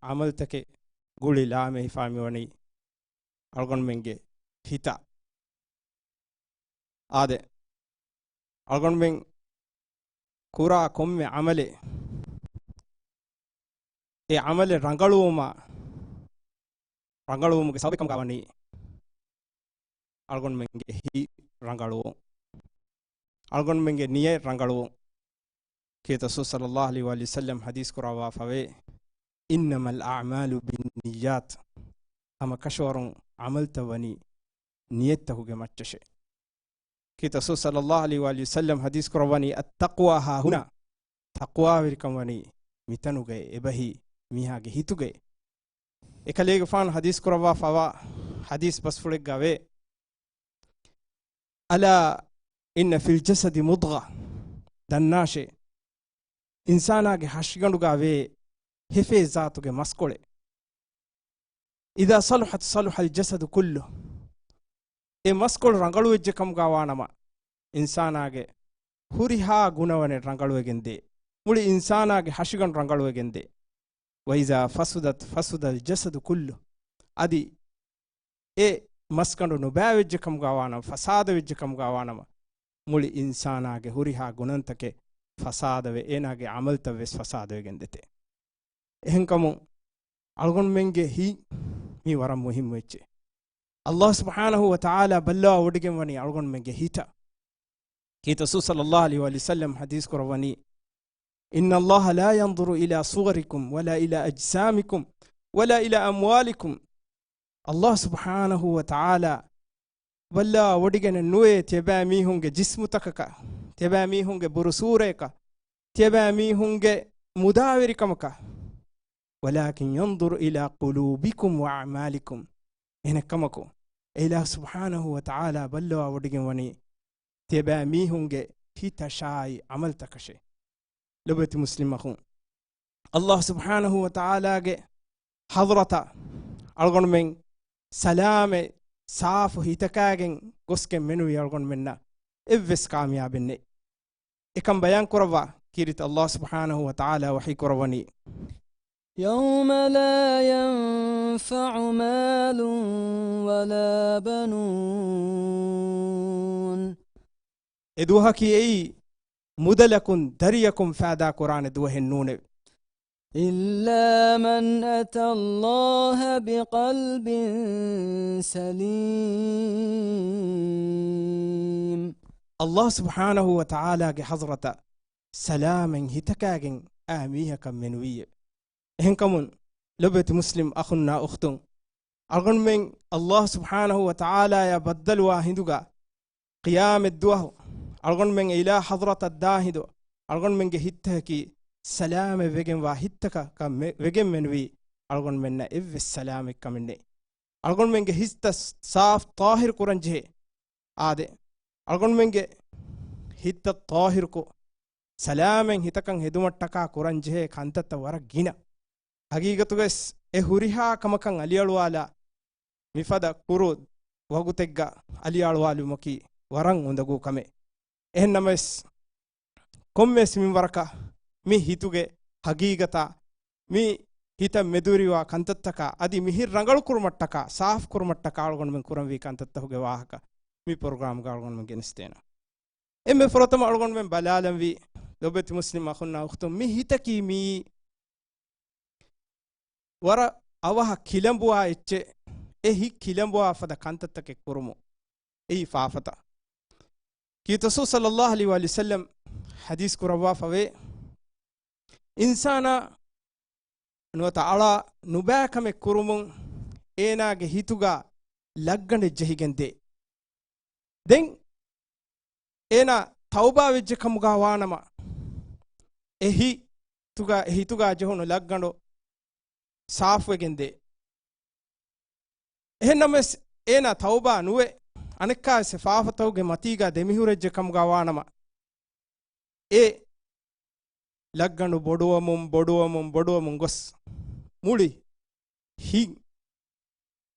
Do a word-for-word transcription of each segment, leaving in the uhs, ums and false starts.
ޢަމަލުތަކެއް ގުޅި ލާމެހިފާ މިވަނީ އަޅުގަނޑުމެންގެ ހިތަށް. އާދެ، އަޅުގަނޑުމެން ކުރާ ކޮންމެ ޢަމަލެއް، އެ ޢަމަލެއް ރަނގަޅުވުމާ، ރަނގަޅުވުމުގެ ސަބަބެއް ކަމުގަ ވަނީ އަޅުގަނޑުމެންގެ ހިތް ރަނގަޅުވުން، އަޅުގަނޑުމެންގެ ނިޔަތް ރަނގަޅުވުން. ކީރިތި ރަސޫލު ޞައްލައްލާހު ޢަލައިހި ވަސައްލަމް ޙަދީޘް ކުރައްވާފަވޭ، "إنما الأعمال بالنيات." ހަމަ ކަށަވަރުން ޢަމަލުތައް ވަނީ ނިޔަތްތަކުގެ މައްޗަށޭ. ކީރިތި ރަސޫލު ޞައްލައްލާހު ޢަލައިހި ވަސައްލަމް ޙަދީޘް ކުރައްވަނީ، "التقوى ها هنا." ތަޤްވާވެރިކަން ވަނީ މިތަނުގައި، އެބަހީ މީހާގެ ހިތުގައި. އެކަލޭގެފާނު ޙަދީޘް ކުރައްވާފަވާ ޙަދީޘް ބަސްފުޅެއްގަވޭ، "ألا إن في الجسد مضغة." ދަންނާށޭ، އިންސާނާގެ ހަށިގަނޑުގަވޭ ހެފޭ ޒާތުގެ މަސްކޮޅެއް. "إذا صلحت صلح الجسد كله." އެ މަސްކޮޅު ރަނގަޅުވެއްޖެ ކަމުގަ ވާނަމަ، އިންސާނާގެ ހުރިހާ ގުނަވަނެއް ރަނގަޅުވެގެން ދޭ. މުޅި އިންސާނާގެ ހަށިގަނޑު ރަނގަޅުވެގެން ދޭ. "وإذا فسدت فسد الجسد كله." އަދި އެ މަސްގަނޑު ނުބައިވެއްޖެ ކަމުގަ ވާނަމަ، ފަސާދަވެއްޖެ ކަމުގަ ވާނަމަ، މުޅި އިންސާނާގެ ހުރިހާ ގުނަންތަކެއް ފަސާދަވެ، އޭނާގެ ޢަމަލުތައް ވެސް ފަސާދަވެގެން ދެތޭ. އެހެންކަމުން އަޅުގަނޑުމެންގެ ހިތް މީ ވަރަށް މުހިއްމު އެއްޗެއް. އައްލާހު ސުބްޙާނަހު ވަ ތަޢާލާ ބައްލަވާ ވޮޑިގެން ވަނީ އަޅުގަނޑުމެންގެ ހިތަށް. ކީރިތި ރަސޫލު ޞައްލައްލާހު ޢަލައިހި ވަސައްލަމް ޙަދީޘް ކުރައްވަނީ، "إن الله لا ينظر إلى صوركم ولا إلى أجسامكم ولا إلى أموالكم." އައްލާހު ސުބްޙާނަހު ވަ ތަޢާލާ ބައްލަވާ ވޮޑިގެނެއް ނުވޭ ތިޔަބައިމީހުންގެ ޖިސްމުތަކަކަށް، ތިޔަބައިމީހުންގެ ބުރުސޫރަޔަކަށް، ތިޔަބައިމީހުންގެ މުދާވެރިކަމަކަށް. "ولكن ينظر إلى قلوبكم وأعمالكم." އެހެނެއްކަމަކު، އެ އިލާހު ސުބްޙާނަހު ވަ ތަޢާލާ ބައްލަވާ ވޮޑިގެން ވަނީ ތިޔަބައިމީހުންގެ ހިތަށާއި ޢަމަލުތަކަށޭ. ލޮބުވެތި މުސްލިމް އަޚުން، އައްލާހު ސުބްޙާނަހު ވަ ތަޢާލާގެ ޙަޟްރަތަށް އަޅުގަނޑުމެން ސަލާމެއް ސާފު ހިތަކާގެން ގޮސްގެން މެނުވީ އަޅުގަނޑުމެންނަށް އެއްވެސް ކާމިޔާބެއް ނެތް. އެކަން ބަޔާން ކުރައްވާ ކީރިތި އައްލާހު ސުބްޙާނަހު ވަ ތަޢާލާ ވަޙީ ކުރައްވަނީ، يوم لا ينفع مال ولا بنون. އެ ދުވަހަކީ އެއީ މުދަލަކުން ދަރިޔަކުން ފައިދާ ކުރާނެ ދުވަހެއް ނޫނެވެ. إلا من أتى الله بقلب سليم. އައްލާހު ސުބްޙާނަހު ވަ ތަޢާލާގެ ޙަޟްރަތަށް ސަލާމަތް ހިތަކާގެން އާ މީހަކަށް މެނުވީއެވެ. އެހެންކަމުން ލޮބުވެތި މުސްލިމް އަޚުންނާ އުޚްތުން، އަޅުގަނޑުމެން އައްލާހު ސުބްޙާނަހު ވަ ތަޢާލާޔާ ބައްދަލުވާ ހިނދުގަ ޤިޔާމަތްދުވަހު އަޅުގަނޑުމެން އެ އިލާހު ޙަޟްރަތަށް ދާ ހިނދު އަޅުގަނޑުމެންގެ ހިތްތަކަކީ ސަލާމަތް ވެގެންވާ ހިތްތަކަކަށް މެ-، ވެގެން މެނުވީ އަޅުގަނޑުމެންނަށް އެއްވެސް ސަލާމަތްކަމެއް ނެތް. އަޅުގަނޑުމެންގެ ހިތްތައް ސާފު ޠާހިރު ކުރަން ޖެހޭ. އާދެ، އަޅުގަނޑުމެންގެ ހިތްތައް ޠާހިރުކޮށް، ސަލާމަތް ހިތަކަށް ހެދުމަށްޓަކާ ކުރަން ޖެހޭ ކަންތައްތައް ވަރަށް ގިނަ. ހަގީގަތުގަވެސް އެ ހުރިހާ ކަމަކަށް އަލިއަޅުވާލާ، މިފަދަ ކުރު ވަގުތެއްގަ އަލިއަޅުވާލުމަކީ ވަރަށް އުނދަގޫ ކަމެއް. އެހެންނަމަވެސް، ކޮންމެވެސް މިންވަރަކަށް މި ހިތުގެ ހަގީގަތާ، މި ހިތަށް މެދުވެރިވާ ކަންތައްތަކާ، އަދި މި ހިތް ރަނގަޅު ކުރުމަށްޓަކާ، ސާފު ކުރުމަށްޓަކާ އަޅުގަނޑުމެން ކުރަންވީ ކަންތައްތަކުގެ ވާހަކަ މި ޕްރޮގްރާމްގަ އަޅުގަނޑުމެން ގެނެސްދޭނަން. އެންމެ ފުރަތަމަ އަޅުގަނޑުމެން ބަލާލަންވީ، ލޮބުވެތި މުސްލިމް އަޚުންނާ އުޚްތުން، މި ހިތަކީ މިއީ ވަރަށް އަވަހަށް ކިލަނބުވާ އެއްޗެއް. އެ ހިތް ކިލަނބުވާ ފަދަ ކަންތައްތަކެއް ކުރުމުން އެއީ ފާފަތައް. ކީރިތި ރަސޫލު ޞައްލައްލާހު ޢަލައިހި ވަސައްލަމް ޙަދީޘް ކުރައްވާފަވޭ، އިންސާނާ ނުވަތަ އަޅާ ނުބައިކަމެއް ކުރުމުން އޭނާގެ ހިތުގަ ލައްގަނޑެއް ޖެހިގެން ދޭ. ދެން އޭނާ ތައުބާ ވެއްޖެ ކަމުގަ ވާނަމަ، އެ ހިތުގަ، އެ ހިތުގަ ޖެހުނު ލައްގަނޑު ސާފުވެގެން ދޭ. އެހެންނަމަވެސް، އޭނާ ތައުބާ ނުވެ، އަނެއްކާވެސް ފާފަތަކުގެ މަތީގަ ދެމިހުރެއްޖެ ކަމުގަ ވާނަމަ، އެ ލައްގަނޑު ބޮޑުވަމުން، ބޮޑުވަމުން، ބޮޑުވަމުން ގޮސް، މުޅި ހިތް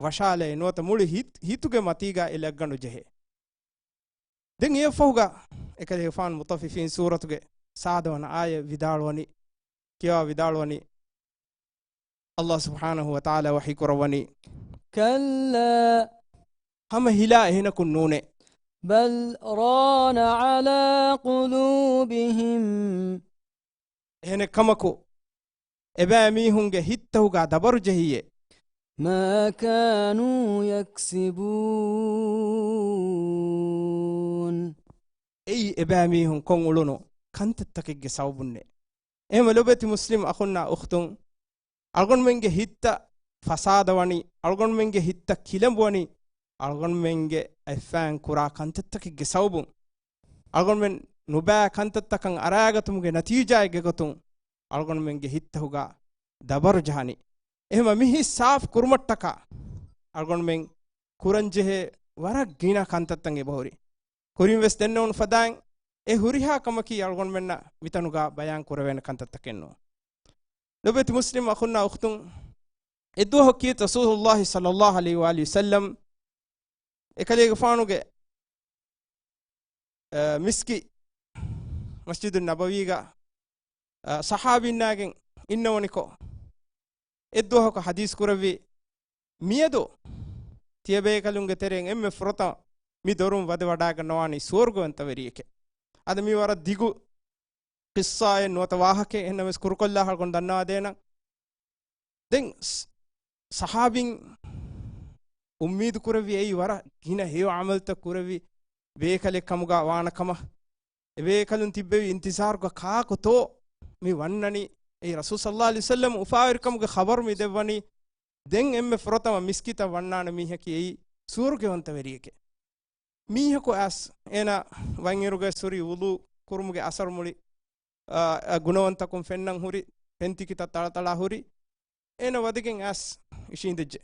ވަށާލައި ނުވަތަ މުޅި ހިތް، ހިތުގެ މަތީގަ އެ ލައްގަނޑު ޖެހޭ. ދެން އެއަށްފަހުގަ އެކަލޭގެފާނު މުޠައްފިފީން ސޫރަތުގެ ސާދަވަނަ އާޔަތް ވިދާޅުވަނީ، ކިޔަވާ ވިދާޅުވަނީ، ﷲ ސުބްޙާނަހޫ ވަތަޢާލާ ވަޙީ ކުރައްވަނީ، كلا. ހަމަ ހިލާ އެހެނަކުން ނޫނޭ. بل ران على قلوبهم. އެހެނެއް ކަމަކު، އެބައިމީހުންގެ ހިތްތަހުގާ ދަބަރު ޖެހިއޭ. ما كانوا يكسبون. އެއީ އެބައިމީހުން ކޮށް އުޅުނު ކަންތައްތަކެއްގެ ސަބަބުންނޭ. އެހެންވެ ލޮބުވެތި މުސްލިމް އަޚުންނާ އުޚްތުން، އަޅުގަނޑުމެންގެ ހިތްތައް ފަސާދަވަނީ، އަޅުގަނޑުމެންގެ ހިތްތައް ކިލަނބުވަނީ، އަޅުގަނޑުމެންގެ އެއްފައިން ކުރާ ކަންތައްތަކެއްގެ ސަބަބުން. އަޅުގަނޑުމެން ނުބައި ކަންތައްތަކަށް އަރާގަތުމުގެ ނަތީޖާއެއްގެ ގޮތުން އަޅުގަނޑުމެންގެ ހިތްތަހުގަ ދަބަރު ޖަހަނީ. އެހެންވެ މި ހިތް ސާފު ކުރުމަށްޓަކާ އަޅުގަނޑުމެން ކުރަންޖެހޭ ވަރަށް ގިނަ ކަންތައްތައް އެބަހުރި. ކުރިން ވެސް ދެންނެވުނު ފަދައިން އެ ހުރިހާ ކަމަކީ އަޅުގަނޑުމެންނަށް މިތަނުގަ ބަޔާން ކުރެވޭނެ ކަންތައްތަކެއް ނޫން. ލޮބުވެތި މުސްލިމް އަޚުންނާ އުޚްތުން، އެއްދުވަހަކީ ރަސޫލުﷲ ޞައްލަﷲ ޢަލައިހި ވައާލިހި ވަސައްލަމް އެކަލޭގެފާނުގެ، އަ، މިސްކިތް، މަސްޖިދުއް ނަބަވީގަ، އަ، ޞަޙާބީންނާގެން އިންނަވަނިކޮށް، އެއްދުވަހަކު ޙަދީޘް ކުރެއްވި، މިއަދު ތިޔަބޭކަލުންގެ ތެރެއިން އެންމެ ފުރަތަމަ މި ދޮރުން ވަދެ ވަޑާގަންނަވާނީ ސުވަރުގަވަންތަވެރިއެކޭ. އަދި މީ ވަރަށް ދިގު ޤިއްޞާއެއް ނުވަތަ ވާހަކައެއް، އެހެންނަމަވެސް ކުރުކޮށްލާ އަޅުގަނޑު ދަންނަވާދޭނަން. ދެން ސް-، ޞަޙާބީން އުއްމީދު ކުރެއްވި އެއީ ވަރަށް ގިނަ ހެޔޮ ޢަމަލުތައް ކުރެއްވި ބޭކަލެއް ކަމުގަ ވާނަ ކަމަށް. އެބޭކަލުން ތިއްބެވި އިންތިޒާރުގަ ކާކުތޯ މި ވަންނަނީ؟ އެއީ ރަސޫލު ޞައްލަﷲ ޢަލައިހި ވަސައްލަމް އުފާވެރިކަމުގެ ޚަބަރު މި ދެއްވަނީ. ދެން އެންމެ ފުރަތަމަ މިސްކިތަށް ވަންނާނެ މީހަކީ އެއީ ސުވަރުގެވަންތަވެރިއެކޭ. މީހަކު އައިސް އޭނާ ވަންއިރުގައި ހުރި ވުޟޫ ކުރުމުގެ އަސަރު މުޅި، އާ، އާ، ގުނަވަންތަކުން ފެންނަން ހުރި، ފެންތިކިތައް ތަޅަތަޅާ ހުރި، އޭނާ ވަދެގެން އައިސް އިށީނދެއްޖެ.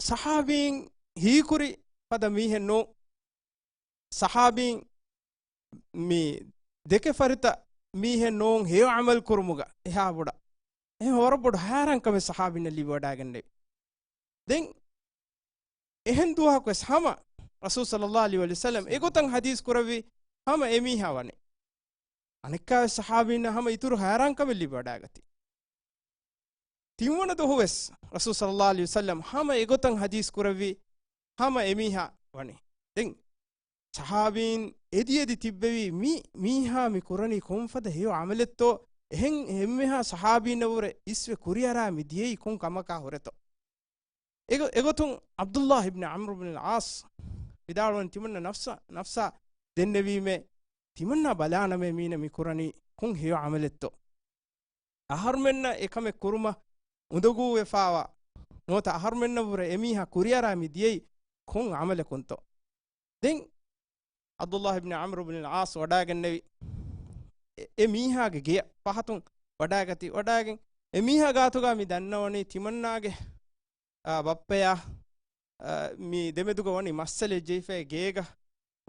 ޞަޙާބީން ހީކުރި ފަދަ މީހެއް ނޫން. ޞަޙާބީން މި ދެކެ ފަރިތަ މީހެއް ނޫން ހެޔޮ ޢަމަލު ކުރުމުގަ އެހާ ބޮޑަށް. އެހެން ވަރަށް ބޮޑު ހައިރާންކަމެއް ޞަޙާބީންނަށް ލިބިވަޑައިގެންނެވި. ދެން އެހެން ދުވަހަކުވެސް ހަމަ ރަސޫލު ޞައްލަﷲ ޢަލައިހި ވަސައްލަމް އެގޮތަށް ޙަދީޘް ކުރެއްވި ހަމަ އެމީހާ ވަނީ. އަނެއްކާވެސް ޞަޙާބީންނަށް ހަމަ އިތުރު ހައިރާންކަމެއް ލިބިވަޑައިގަތީ. ތިންވަނަ ދުވަހުވެސް ރަސޫލު ޞައްލަﷲ ޢަލައިހި ވަސައްލަމް ހަމަ އެގޮތަށް ޙަދީޘް ކުރެއްވި ހަމަ އެމީހާ ވަނީ. ދެން ޞަޙާބީން އެދި އެދި ތިއްބެވީ މި މީހާ މި ކުރަނީ ކޮންފަދަ ހެޔޮ ޢަމަލެއްތޯ؟ އެހެން އެންމެހާ ޞަޙާބީންނަށްވުރެ އިސްވެ ކުރިއަރާ މި ދިޔައީ ކޮން ކަމަކާ ހުރެތޯ؟ އެގޮ-، އެގޮތުން ޢަބްދުﷲ ބިން ޢަމްރު ބިން އަލް ޢާޞް ވިދާޅުވަން ތިމަންނަ ނަފްސާ، ނަފްސާ ދެންނެވީމޭ، ތިމަންނާ ބަލާނަމޭ މީނަ މި ކުރަނީ ކޮން ހެޔޮ ޢަމަލެއްތޯ؟ އަހަރުމެންނަށް އެކަމެއް ކުރުމަށް އުނދަގޫވެފާވާ ނުވަތަ އަހަރުމެންނަށްވުރެ އެމީހާ ކުރިއަރާ މި ދިޔައީ ކޮން ޢަމަލަކުންތޯ؟ ދެން ޢަބްދުﷲ ބިން ޢަމްރު ބިން އަލް ޢާޞް ވަޑައިގެންނެވި. އެ، އެ މީހާގެ ގެޔަށް ފަހަތުން ވަޑައިގަތި، ވަޑައިގެން އެ މީހާ ގާތުގަ މި ދަންނަވަނީ ތިމަންނާގެ، އާ، ބައްޕަޔާ، އާ، މި ދެމެދުގަ ވަނީ މައްސަލައެއް ޖެހިފައި ގޭގަ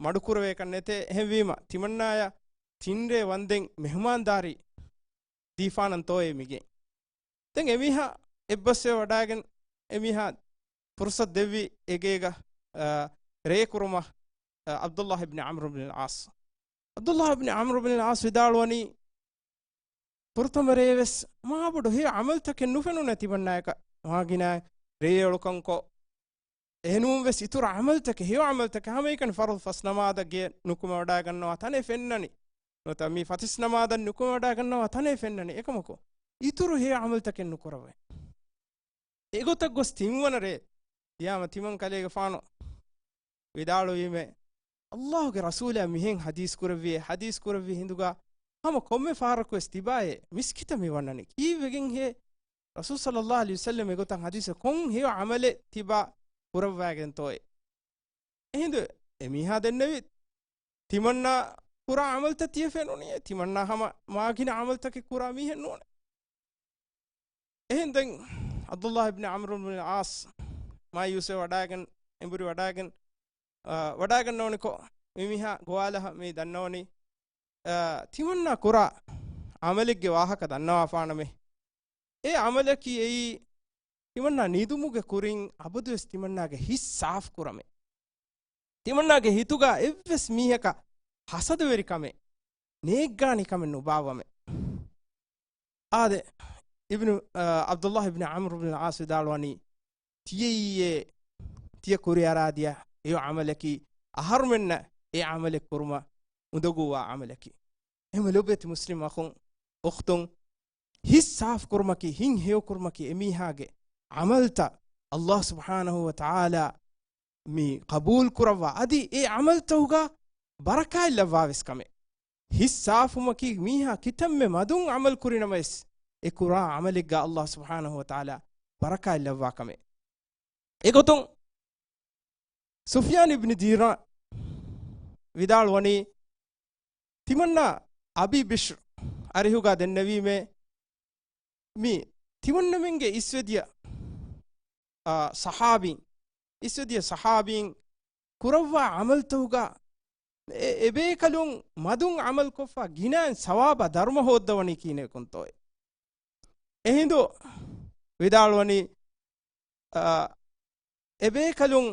މަޑުކުރެވޭކަށް ނެތޭ. އެހެންވީމަ ތިމަންނާޔަށް ތިންރޭ ވަންދެން މެހުމާންދާރީ ދީފާނަންތޯއޭ މިގެ. ދެން އެމީހާ އެއްބަސްވެ ވަޑައިގެން އެމީހާ ފުރުޞަތު ދެއްވި އެގޭގަ، އާ، ރޭ ކުރުމަށް، އާ، ޢަބްދުﷲ ބިން ޢަމްރު ބިން އަލް ޢާޞް. ޢަބްދުﷲ ބިން ޢަމްރު ބިން އަލް ޢާޞް ވިދާޅުވަނީ، ފުރަތަމަ ރޭވެސް މާބޮޑު ހެޔޮ ޢަމަލުތަކެއް ނުފެނުނޭ ތިމަންނާޔަކަށް. މާގިނަ ރޭއެޅުކަންކޮށް، އެހެނޫންވެސް އިތުރު ޢަމަލުތަކެއް، ހެޔޮ ޢަމަލުތަކެއް ހަމައެކަނި ފަރުޟު ފަސް ނަމާދަށް ގެ ނުކުމެވަޑައިގަންނަވާ ތަނެއް ފެންނަނީ. ނުވަތަ މި ފަތިސް ނަމާދަށް ނުކުމެވަޑައިގަންނަވާ ތަނެއް ފެންނަނީ. އެކަމަކު، އިތުރު ހެޔޮ ޢަމަލުތަކެއް ނުކުރަވޭ. އެގޮތަށް ގޮސް ތިންވަނަ ރޭ ތިޔާމަ ތިމަން ކަލޭގެފާނު ވިދާޅުވީމޭ، ﷲގެ ރަސޫލާ މިހެން ޙަދީޘް ކުރެއްވިއޭ، ޙަދީޘް ކުރެއްވި ހިނދުގަ ހަމަ ކޮންމެ ފަހަރަކުވެސް ތިބާއޭ މިސްކިތަށް މި ވަންނަނީ. ކީއްވެގެންހޭ ރަސޫލު ޞައްލަﷲ ޢަލައިހި ވަސައްލަމް އެގޮތަށް ޙަދީޘް ކޮން ހެޔޮ ޢަމަލެއް ތިބާ ކުރައްވައިގެންތޯއޭ؟ އެހިނދު އެމީހާ ދެންނެވި ތިމަންނާ ކުރާ ޢަމަލުތައް ތިޔަ ފެނުނީ، ތިމަންނާ ހަމަ މާގިނަ ޢަމަލުތަކެއް ކުރާ މީހެއް ނޫނޭ. އެހެން ދެން ޢަބްދުﷲ ބިން ޢަމްރު ބިން ޢާޞް މާޔޫސްވެ ވަޑައިގެން، އެނބުރި ވަޑައިގެން، އާ، ވަޑައިގަންނަވަނިކޮށް، މި މީހާ ގޮވާލަހަ މި ދަންނަވަނީ، އާ، ތިމަންނާ ކުރާ ޢަމަލެއްގެ ވާހަކަ ދަންނަވާފާނަމޭ. އެ ޢަމަލަކީ އެއީ، ތިމަންނާ ނިދުމުގެ ކުރިން އަބަދުވެސް ތިމަންނާގެ ހިތް ސާފު ކުރަމޭ. ތިމަންނާގެ ހިތުގަ އެއްވެސް މީހަކަށް ހަސަދަވެރިކަމެއް، ނޭއްގާނިކަމެއް ނުބާއްވަމޭ. އާދެ، އިބްނު، އާ، ޢަބްދުﷲ އިބްނު ޢަމްރު ބިން ޢާޞް ވިދާޅުވަނީ، ތިޔައީ ތިޔަ ކުރިއަރާދިޔަ ހެޔޮ ޢަމަލަކީ، އަހަރުމެންނަށް އެ ޢަމަލެއް ކުރުމަށް އުނދަގޫވާ ޢަމަލަކީ. އެހެން ލޮބުވެތި މުސްލިމް އަޚުން، އުޚްތުން، ހިތް ސާފު ކުރުމަކީ، ހިތް ހެޔޮ ކުރުމަކީ، އެމީހާގެ ޢަމަލްތައް ﷲ ސުބްޙާނަހޫ ވަތަޢާލާ މި ޤަބޫލު ކުރައްވާ، އަދި އެ ޢަމަލްތަކުގަ ބަރަކާތް ލައްވާވެސް ކަމެއް. ހިތް ސާފުމަކީ މީހާ ކިތަންމެ މަދުން ޢަމަލު ކުރިނަމަވެސް، އެ ކުރާ ޢަމަލެއްގަ ﷲ ސުބްޙާނަހޫ ވަތަޢާލާ ބަރަކާތް ލައްވާ ކަމެއް. އެގޮތުން ސުފްޔާން އިބްނު ދީނާން ވިދާޅުވަނީ، ތިމަންނަ އަބީ ބިޝްރު އަރިހުގަ ދެންނެވީމޭ، މި ތިމަންނަމެންގެ އިސްވެދިޔަ، އާ، ޞަޙާބީން، އިސްވެދިޔަ ޞަޙާބީން ކުރައްވާ ޢަމަލްތަކުގަ އެ-، އެބޭކަލުން މަދުން ޢަމަލުކޮށްފަ ގިނައިން ސަވާބާ ދަރުމަ ހޯއްދަވަނީ ކިހިނެއްކުންތޯއޭ؟ އެހިނދު ވިދާޅުވަނީ، އާ، އެބޭކަލުން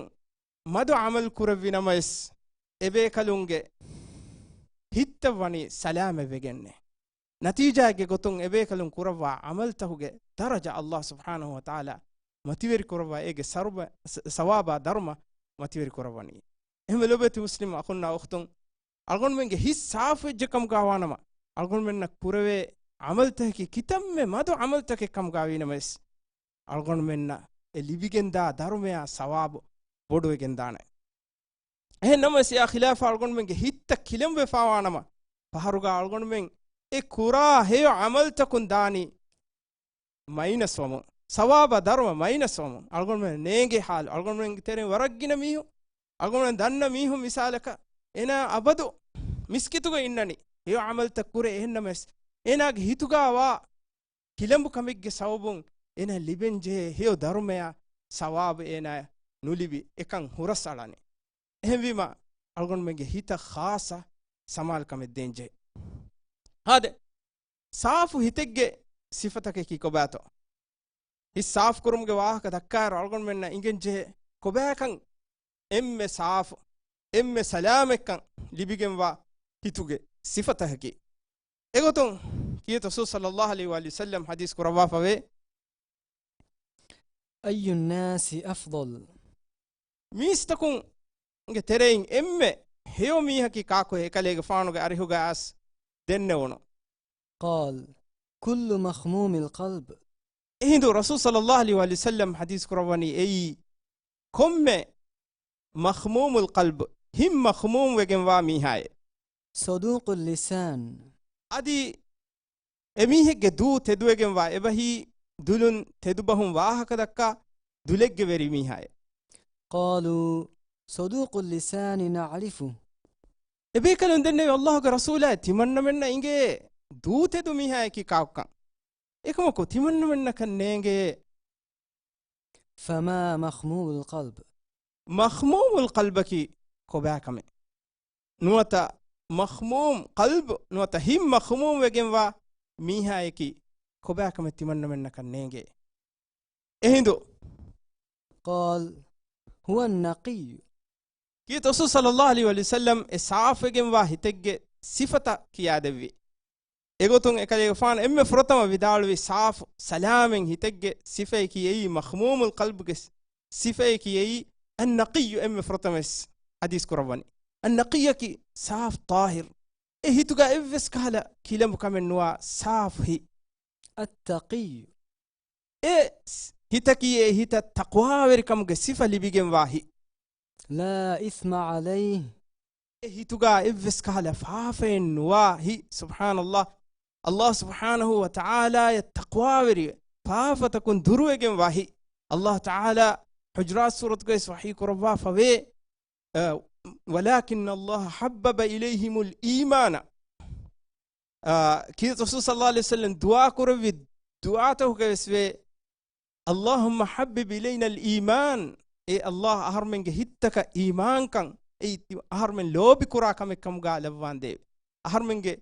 މަދު ޢަމަލު ކުރެއްވި ނަމަވެސް، އެބޭކަލުންގެ ހިތްތައް ވަނީ ސަލާމަތްވެގެންނޭ. ނަތީޖާއެއްގެ ގޮތުން އެބޭކަލުން ކުރައްވާ ޢަމަލްތަކުގެ ދަރަޖަ ﷲ ސުބްޙާނަހޫ ވަތަޢާލާ މަތިވެރި ކުރައްވާ، އޭގެ ސަރުބަ-، ސަ-، ސަވާބާ ދަރުމަ މަތިވެރި ކުރައްވަނީ. އެހެންވެ ލޮބުވެތި މުސްލިމް އަޚުންނާ އުޚްތުން، އަޅުގަނޑުމެންގެ ހިތް ސާފު ވެއްޖެ ކަމުގަ ވާނަމަ، އަޅުގަނޑުމެންނަށް ކުރެވޭ ޢަމަލްތަކަކީ ކިތަންމެ މަދު ޢަމަލްތަކެއް ކަމުގަ ވީނަމަވެސް، އަޅުގަނޑުމެންނަށް އެ ލިބިގެންދާ ދަރުމަޔާ ސަވާބު ބޮޑުވެގެންދާނެ. އެހެން ނަމަވެސް، އެއާ ޚިލާފަށް އަޅުގަނޑުމެންގެ ހިތްތައް ކިލަނބުވެފަ ވާނަމަ، ފަހަރުގަ އަޅުގަނޑުމެން އެ ކުރާ ހެޔޮ ޢަމަލްތަކުން ދާނީ މައިނަސް ވަމުން، ސަވާބާ ދަރުމަ މައިނަސް ވަމުން، އަޅުގަނޑުމެން ނޭނގޭ ޙާލު، އަޅުގަނޑުމެންގެ ތެރެއިން ވަރަށް ގިނަ މީހުން، އަޅުގަނޑުމެން ދަންނަ މީހުން މިސާލަކަށް، އޭނާ އަބަދު މިސްކިތުގަ އިންނަނީ، ހެޔޮ ޢަމަލްތައް ކުރޭ، އެހެންނަމަވެސް، އޭނާގެ ހިތުގަ ވާ ކިލަނބު ކަމެއްގެ ސަބަބުން އޭނާ ލިބެން ޖެހޭ ހެޔޮ ދަރުމަޔާ ސަވާބު އޭނާ ނުލިބި އެކަން ހުރަސް އަޅަނީ. އެހެންވީމަ، އަޅުގަނޑުމެންގެ ހިތަށް ޚާއްޞަ ސަމާލުކަމެއް ދޭން ޖެހޭ. ހާދެ، ސާފު ހިތެއްގެ ސިފަތަކަކީ ކޮބާތޯ؟ ހިތް ސާފުކުރުމުގެ ވާހަކަ ދައްކާއިރު، އަޅުގަނޑުމެންނަށް އިނގެން ޖެހޭ ކޮބާކަން އެންމެ ސާފު، އެންމެ ސަލާމަތްކަން ލިބިގެންވާ ހިތުގެ ސިފަތަކަކީ. އެގޮތުން ކީރިތި ރަސޫލު ޞައްލައްލާހު ޢަލައިހި ވައަލިހި ވަސައްލަމް ޙަދީޘް ކުރައްވާފަވޭ، أي الناس أفضل؟ މީސްތަކުންގެ ތެރެއިން އެންމެ ހެޔޮ މީހަކީ ކާކު؟ އެކަލޭގެފާނުގެ އަރިހުގަ އައިސް ދެންނެވުނު. قال، كل مخموم القلب. އެހިނދު ރަސޫލު ޞައްލައްލާހު ޢަލައިހި ވަސައްލަމް ޙަދީޘް ކުރައްވަނީ އެއީ، ކޮންމެ މަޚްމޫމުލް ޤަލްބު، ހިތް މަޚްމޫމް ވެގެންވާ މީހާއެއް. صدوق اللسان. އަދި އެމީހެއްގެ ދޫ ތެދުވެގެންވާ، އެބަހީ ދުލުން ތެދުބަހުން ވާހަކަ ދައްކާ ދުލެއްގެ ވެރި މީހާއެއް. قالوا، صدوق اللسان نعرفه. އެބޭކަލުން ދެންނެވި، ﷲގެ ރަސޫލާއޭ، ތިމަންނަމެންނަށް އިނގޭ ދޫ ތެދު މީހާއަކީ ކާކުކަން. އެކަމަކު، ތިމަންނަމެންނަކަށް ނޭނގޭ. فما مخموم القلب؟ މަޚްމޫމުލް ޤަލްބަކީ ކޮބާކަމެއް؟ ނުވަތަ މަޚްމޫމް ޤަލްބު، ނުވަތަ ހިތް މަޚްމޫމް ވެގެންވާ މީހާއަކީ ކޮބާކަމެއް ތިމަންނަމެންނަކަށް ނޭނގޭ؟ އެހިނދު، قال، هو النقي. ކީރިތި ރަސޫލު ޞައްލައްލާހު ޢަލައިހި ވަސައްލަމް އެ ސާފުވެގެންވާ ހިތެއްގެ ސިފަތައް ކިޔާދެއްވި. އެގޮތުން އެކަލޭގެފާނު އެންމެ ފުރަތަމަ ވިދާޅުވި ސާފު، ސަލާމަތް ހިތެއްގެ ސިފައަކީ އެއީ، މަޚްމޫމުލް ޤަލްބުގެ ސިފައަކީ އެއީ، އައްނަޤިއްޔު، އެންމެ ފުރަތަމަވެސް ޙަދީޘް ކުރައްވަނީ. އައްނަޤިއްޔަކީ ސާފު، ޠާހިރު. އެ ހިތުގަ އެއްވެސް ކަހަލަ ކިލަނބު ކަމެއް ނުވާ ސާފު ހިތް. التقي. އެ ހިތަކީ އެ ހިތަށް ތަޤްވާވެރިކަމުގެ ސިފަ ލިބިގެންވާ ހިތް. لا إثم عليه. އެ ހިތުގަ އެއްވެސް ކަހަލަ ފާފައެއް ނުވާ ހިތް. ސުބްޙާނަﷲ. ﷲ ސުބްޙާނަހޫ ވަތަޢާލާޔަށް ތަޤްވާވެރިވެ، ފާފަތަކުން ދުރުވެގެންވާ ހިތް. ﷲ ތަޢާލާ ޙުޖުރާތު ސޫރަތުގައި ވަޙީ ކުރައްވާފަވޭ، އަ، ولكن الله حبب إليهم الإيمان. އާ، ކީރިތި ރަސޫލު ޞައްލައްލާހު ޢަލައިހި ވަސައްލަމް ދުޢާ ކުރެއްވި ދުޢާތަކުގައިވެސް ވޭ، اللهم حبب إلينا الإيمان. އޭ ﷲ، އަހަރުމެންގެ ހިތްތަކަށް އީމާންކަން، އެއީ އަހަރުމެން ލޯބިކުރާ ކަމެއް ކަމުގަ ލައްވާނދޭވެ. އަހަރުމެންގެ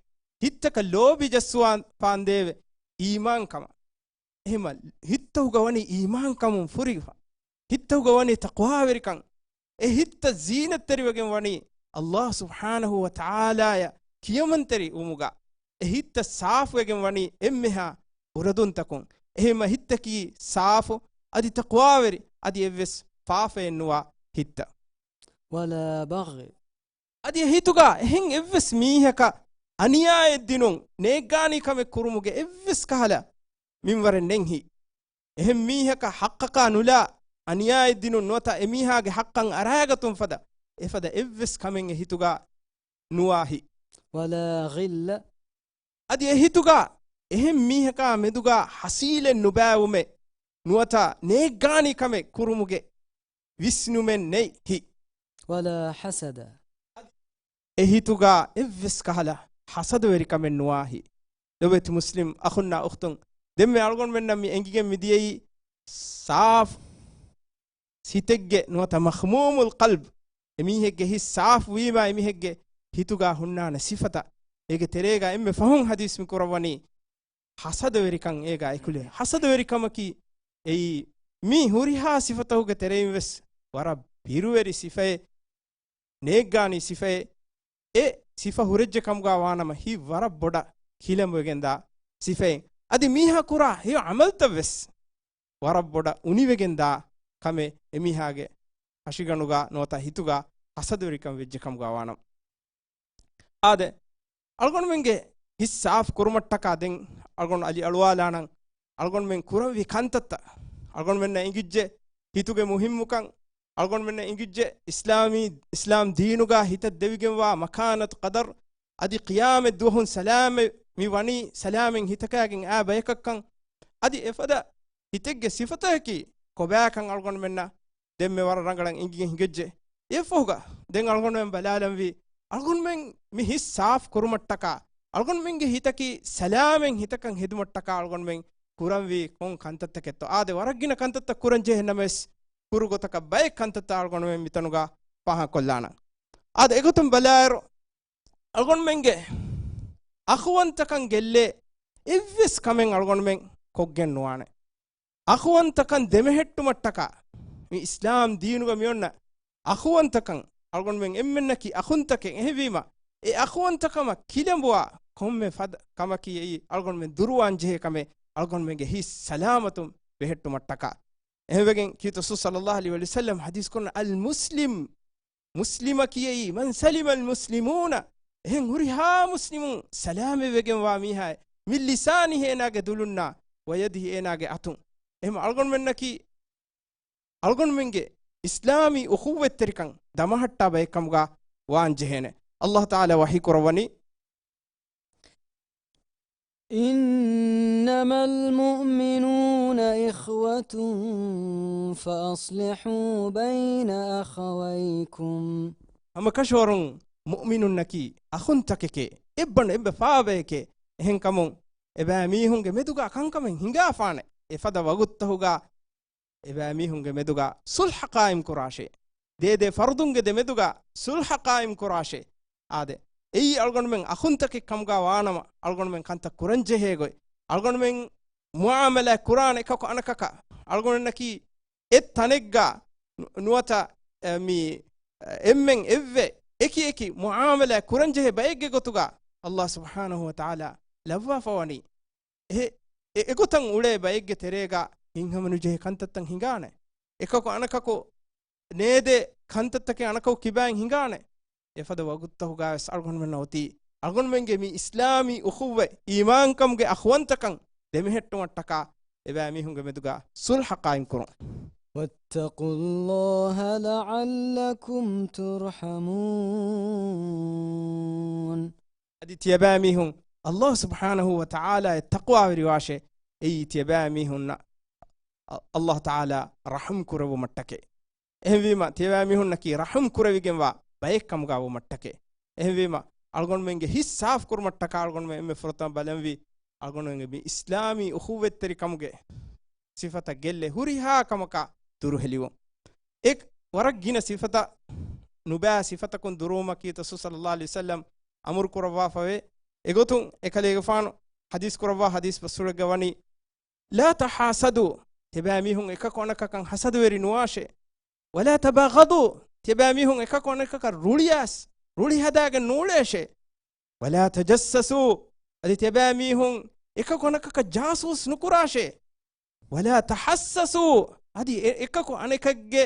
ހިތްތަކަށް ލޯބި ޖައްސަވާފާނދޭވެ އީމާންކަމަށް. އެހެންމަ ހިތްތަކުގަ ވަނީ އީމާންކަމުން ފުރިފަ، ހިތްތަކުގަ ވަނީ ތަޤްވާވެރިކަން. އެ ހިތްތައް ޒީނަތްތެރިވެގެން ވަނީ ﷲ ސުބްޙާނަހޫ ވަތަޢާލާޔަށް ކިޔަމަންތެރި ވުމުގަ. އެ ހިތްތައް ސާފުވެގެން ވަނީ އެންމެހާ ބުރަދުންތަކުން، އެހެންމަ ހިތްތަކީ ސާފު، އަދި ތަޤްވާވެރި، އަދި އެއްވެސް ފާފައެއް ނުވާ ހިތްތައް. ولا بغي. އަދި އެ ހިތުގަ އެހެން އެއްވެސް މީހަކަށް އަނިޔާއެއް ދިނުން، ނޭއްގާނީ ކަމެއް ކުރުމުގެ އެއްވެސް ކަހަލަ މިންވަރެއް ނެތް ހިތް. އެހެން މީހަކަށް ޙައްޤަކާ ނުލާ އަނިޔާއެއް ދިނުން ނުވަތަ އެ މީހާގެ ޙައްޤަށް އަރާގަތުން ފަދަ އެފަދަ އެއްވެސް ކަމެއް އެ ހިތުގަ ނުވާ ހިތް. ولا غل. އަދި އެ ހިތުގަ އެހެން މީހަކާ މެދުގަ ޙަސީލެއް ނުބައިވުމެއް ނުވަތަ ނޭއްގާނީ ކަމެއް ކުރުމުގެ ވިސްނުމެއް ނެތް ހިތް. ولا حسد. އެ ހިތުގަ އެއްވެސް ކަހަލަ ޙަސަދަވެރިކަމެއް ނުވާ ހިތް. ލޮބުވެތި މުސްލިމް އަޚުންނާ އުޚްތުން، ދެންމެ އަޅުގަނޑުމެންނަށް މި އެނގިގެން މިދިޔައީ ސާފް ހިތެއްގެ ނުވަތަ މަޚްމޫމުލް ޤަލްބް، އެމީހެއްގެ ހިތް ސާފު ވީމާ އެމީހެއްގެ ހިތުގަ ހުންނާނެ ސިފަތައް. އޭގެ ތެރޭގަ އެންމެ ފަހުން ޙަދީޘް މި ކުރައްވަނީ ޙަސަދަވެރިކަން އޭގަ އެކުލެވޭ. ޙަސަދަވެރިކަމަކީ އެއީ މި ހުރިހާ ސިފަތަކުގެ ތެރެއިން ވެސް ވަރަށް ބިރުވެރި ސިފައެއް، ނޭއްގާނީ ސިފައެއް. އެ ސިފަ ހުރެއްޖެ ކަމުގަ ވާނަމަ ހިތް ވަރަށް ބޮޑަށް ކިލަނބުވެގެންދާ ސިފައެއް. އަދި މީހާ ކުރާ ހެޔޮ ޢަމަލުތައް ވެސް ވަރަށް ބޮޑަށް އުނިވެގެންދާ ކަމެއް އެމީހާގެ ހަށިގަނޑުގަ ނުވަތަ ހިތުގަ ޙަސަދަވެރިކަން ވެއްޖެ ކަމުގަ ވާނަމަ. އާދެ، އަޅުގަނޑުމެންގެ ހިތް ސާފު ކުރުމަށްޓަކާ ދެން އަޅުގަނޑު އަލި އަޅުވާލާނަން، އަޅުގަނޑުމެން ކުރަންވީ ކަންތައްތައް. އަޅުގަނޑުމެންނަށް އެނގިއްޖެ ހިތުގެ މުހިއްމުކަން، އަޅުގަނޑުމެންނަށް އެނގިއްޖެ އިސްލާމީ، އިސްލާމް ދީނުގަ ހިތަށް ދެވިގެންވާ މަކާނަތު ޤަދަރު، އަދި ޤިޔާމަތް ދުވަހުން ސަލާމަތް މި ވަނީ ސަލާމަތް ހިތަކާގެން އާ ބަޔަކަށްކަން، އަދި އެފަދަ ހިތެއްގެ ސިފަތަކަކީ ކޮބާކަން އަޅުގަނޑުމެންނަށް ދެންމެ ވަރަށް ރަނގަޅަށް އެނގިގެން ހިނގައްޖެ. އެއަށްފަހުގަ ދެން އަޅުގަނޑުމެން ބަލާލަންވީ، އަޅުގަނޑުމެން މި ހިތް ސާފު ކުރުމަށްޓަކާ، އަޅުގަނޑުމެންގެ ހިތަކީ ސަލާމަތް ހިތަކަށް ހެދުމަށްޓަކާ އަޅުގަނޑުމެން ކުރަންވީ ކޮން ކަންތައްތަކެއްތޯ؟ އާދެ، ވަރަށް ގިނަ ކަންތައްތައް ކުރަން ޖެހޭ ނަމަވެސް، ކުރު ގޮތަކަށް ބައެއް ކަންތައްތައް އަޅުގަނޑުމެން މިތަނުގަ ފާހަގަކޮށްލާނަން. އާދެ، އެގޮތުން ބަލާއިރު، އަޅުގަނޑުމެންގެ އަޚުވަންތަކަން ގެއްލޭ އެއްވެސް ކަމެއް އަޅުގަނޑުމެން ކޮށްގެން ނުވާނެ. އަޚުވަންތަކަން ދެމެހެއްޓުމަށްޓަކާ، މި އިސްލާމް ދީނުގަ މިއޮންނަ އަޚުވަންތަކަން، އަޅުގަނޑުމެން އެންމެންނަކީ އަޚުންތަކެއް. އެހެންވީމަ، އެ އަޚުވަންތަކަމަށް ކިލަނބުވާ ކޮންމެ ފަދަ ކަމަކީ އެއީ އަޅުގަނޑުމެން ދުރުވާން ޖެހޭ ކަމެއް، އަޅުގަނޑުމެންގެ ހިތް ސަލާމަތުން ބެހެއްޓުމަށްޓަކާ. އެހެންވެގެން ކީރިތި ރަސޫލު ޞައްލައްލާހު ޢަލައިހި ވަސައްލަމް ޙަދީޘް ކުރަން، އަލް މުސްލިމް، މުސްލިމަކީ އެއީ، މަން ސަލިމަ އަލް މުސްލިމޫނަ، އެހެން ހުރިހާ މުސްލިމުން ސަލާމަތްވެގެންވާ މީހާއެއް، މިން ލިސާނިހި އޭނާގެ ދުލުންނާ، ވަޔަދިހި އޭނާގެ އަތުން. އެހެން އަޅުގަނޑުމެންނަކީ، އަޅުގަނޑުމެންގެ އިސްލާމީ އުޚުއްވަތްތެރިކަން ދަމަހައްޓާ ބައެއްކަމުގަ ވާން ޖެހޭނެ. އައްލާހު ތަޢާލާ ވަޙީ ކުރައްވަނީ، إنما المؤمنون إخوة فأصلحوا بين أخويكم. ހަމަކަށަވަރުން މުއުމިނުންނަކީ އަޚުންތަކެކޭ، އެއްބަނޑު އެއްބަފާބަޔެކޭ. އެހެންކަމުން އެބައިމީހުންގެ މެދުގަ ކަންކަމެއް ހިނގާފާނެ. އެފަދަ ވަގުތުތަހުގަ އެބައިމީހުންގެ މެދުގަ ޞުލްޙަ ޤާއިމް ކުރާށޭ. ދޭދޭ ފަރުދުންގެ ދެމެދުގަ ޞުލްޙަ ޤާއިމް ކުރާށޭ. އާދެ، އެއީ އަޅުގަނޑުމެން އަޚުންތަކެއް ކަމުގަ ވާނަމަ، އަޅުގަނޑުމެން ކަންތައް ކުރަން ޖެހޭ ގޮތް، އަޅުގަނޑުމެން މުޢާމަލާތް ކުރާނެ އެކަކު އަނެކަކަށް، އަޅުގަނޑަކީ އެއް ތަނެއްގަ ނު-، ނުވަތަ، އެ، މި، އެ، އެންމެން އެއްވެ އެކި އެކި މުޢާމަލާތް ކުރަން ޖެހޭ ބައެއްގެ ގޮތުގަ އައްލާހު ސުބްޙާނަހު ވަ ތަޢާލާ ލައްވާފަ ވަނީ. އެ، އެ، އެގޮތަށް އުޅޭ ބައެއްގެ ތެރޭގަ ހިތްހަމަނުޖެހޭ ކަންތައްތައް ހިނގާނެ. އެކަކު އަނެކަކު ނޭދޭ ކަންތައްތަކެއް އަނެކަކު ކިބާއިން ހިނގާނެ. އެފަދަ ވަގުތުތަހުގަ ވެސް އަޅުގަނޑުމެންނަށް އޮތީ އަޅުގަނޑުމެންގެ މި އިސްލާމީ އުޚުއްވަތް، އީމާންކަމުގެ އަޚުވަންތަކަން ދެމެހެއްޓުމަށްޓަކާ އެބައިމީހުންގެ މެދުގަ ޞުލްޙަ ޤާއިމް ކުރުން. واتقوا الله لعلكم ترحمون. އަދި ތިޔަބައިމީހުން އައްލާހު ސުބްޙާނަހު ވަ ތަޢާލާއަށް ތަޤްވާވެރިވާށޭ. އެއީ ތިޔަބައިމީހުންނަށް އަ-، އައްލާހު ތަޢާލާ ރަޙުމް ކުރެއްވުމަށްޓަކައި. އެހެންވީމަ، ތިޔަބައިމީހުންނަކީ ރަޙުމް ކުރެވިގެންވާ ބައެއް ކަމުގަ ވުމަށްޓަކައި. އެހެންވީމަ، އަޅުގަނޑުމެންގެ ހިތް ސާފު ކުރުމަށްޓަކާ އަޅުގަނޑުމެން އެންމެ ފުރަތަމަ ބަލަންވީ، އަޅުގަނޑުމެންގެ މި އިސްލާމީ އުޚުއްވަތްތެރިކަމުގެ ސިފަތައް ގެއްލޭ ހުރިހާ ކަމަކާ ދުރުހެލިވުން. އެ ވަރަށް ގިނަ ސިފަތައް، ނުބައި ސިފަތަކުން ދުރުވުމަކީ ރަސޫލު ޞައްލައްލާހު ޢަލައިހި ވަސައްލަމް އަމުރު ކުރައްވާފަވޭ. އެގޮތުން އެކަލޭގެފާނު ޙަދީޘް ކުރައްވާ ޙަދީޘް ބަސްފުޅެއްގަ ވަނީ، لا تحاسدوا، ތިޔަބައިމީހުން އެކަކު އަނެކަކަށް ޙަސަދަވެރި ނުވާށޭ. ولا تباغضوا، ތިޔަބައިމީހުން އެކަކު އަނެކަކަށް ރުޅިއައިސް، ރުޅި ހަދާގެން ނޫޅޭށޭ. ولا تجسسوا، އަދި ތިޔަބައިމީހުން އެކަކު އަނެކަކަށް ޖާސޫސް ނުކުރާށޭ. ولا تحسسوا، އަދި އެ-، އެކަކު އަނެކެއްގެ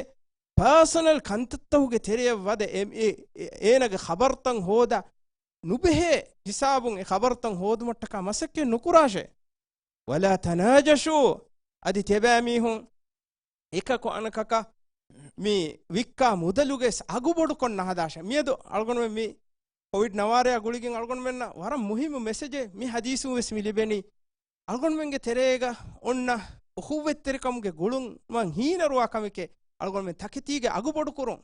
ޕާސަނަލް ކަންތައްތަކުގެ ތެރެޔަށް ވަދެ އެ-، އެ-، އޭނަގެ ޚަބަރުތައް ހޯދާ ނުބެހޭ ހިސާބުން އެ ޚަބަރުތައް ހޯދުމަށްޓަކާ މަސައްކަތް ނުކުރާށޭ. ولا تناجشوا، އަދި ތިޔަބައިމީހުން އެކަކު އަނެކަކަށް މި ވިއްކާ މުދަލުގެ އަގުބޮޑުކޮށް ނަހަދާށޭ. މިއަދު އަޅުގަނޑުމެން މި ކޮވިޑް ނަވާރަޔާ ގުޅިގެން އަޅުގަނޑުމެންނަށް ވަރަށް މުހިއްމު މެސެޖެއް މި ޙަދީޘުން ވެސް މި ލިބެނީ. އަޅުގަނޑުމެންގެ ތެރޭގަ އޮންނަ އުޚުއްވަތްތެރިކަމުގެ ގުޅުމަށް ހީނަރުވާ ކަމެކޭ އަޅުގަނޑުމެން ތަކެތީގެ އަގުބޮޑުކުރުން.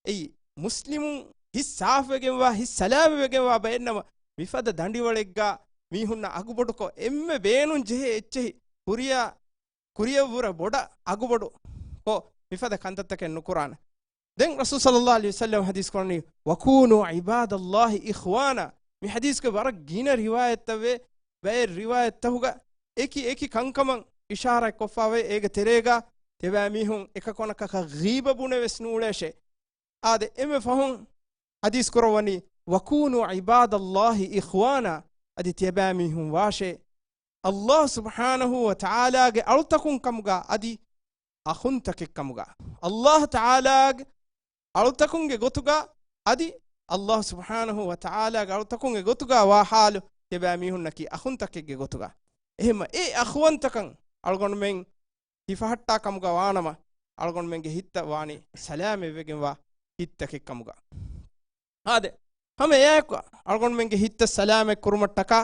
އެއީ، މުސްލިމުން ހިތް ސާފުވެގެންވާ، ހިތް ސަލާމަތްވެގެންވާ ބައެއްނަމަ، މިފަދަ ދަނޑިވަޅެއްގަ މީހުންނަށް އަގުބޮޑުކޮށް، އެންމެ ބޭނުން ޖެހޭ އެއްޗެހި ކުރިޔަށް، ކުރިޔަށްވުރެ ބޮޑަށް އަގުބޮޑުކޮށް، މިފަދަ ކަންތައްތަކެއް ނުކުރާނެ. ދެން ރަސޫލު ޞައްލައްލާހު ޢަލައިހި ވަސައްލަމަ ޙަދީޘް ކުރަނީ، "وكونوا عباد الله إخوانا." މި ޙަދީޘްގެ ވަރަށް ގިނަ ރިވާޔަތްތައްވޭ، ބައެއް ރިވާޔަތްތަކުގަ އެކި އެކި ކަންކަމަށް އިޝާރާތް ކޮށްފައިވޭ، އޭގެ ތެރޭގަ ތިޔަބައިމީހުން އެކަކު އަނެކަކަށް ޣީބަ ބުނެވެސް ނޫޅޭށޭ. އާދެ، އެންމެ ފަހުން ޙަދީޘް ކުރައްވަނީ، "وكونوا عباد الله إخوانا." އަދި ތިޔަބައިމީހުން ވާށޭ، ﷲ ސުބްޙާނަހޫ ވަތަޢާލާގެ އަޅުތަކުން ކަމުގަ އަދި އަޚުންތަކެއް ކަމުގަ. ﷲ ތަޢާލާގެ އަޅުތަކުންގެ ގޮތުގަ އަދި ﷲ ސުބްޙާނަހޫ ވަތަޢާލާގެ އަޅުތަކުންގެ ގޮތުގަ ވާ ޙާލު ތިޔަބައިމީހުންނަކީ އަޚުންތަކެއްގެ ގޮތުގަ. އެހެންމަ އެ އަޚުވަންތަކަން އަޅުގަނޑުމެން ހިފަހައްޓާ ކަމުގަ ވާނަމަ، އަޅުގަނޑުމެންގެ ހިތްތައް ވާނީ ސަލާމަތްވެގެންވާ ހިތްތަކެއް ކަމުގަ. އާދެ، ހަމަ އެއާއެކު އަޅުގަނޑުމެންގެ ހިތްތައް ސަލާމަތް ކުރުމަށްޓަކާ،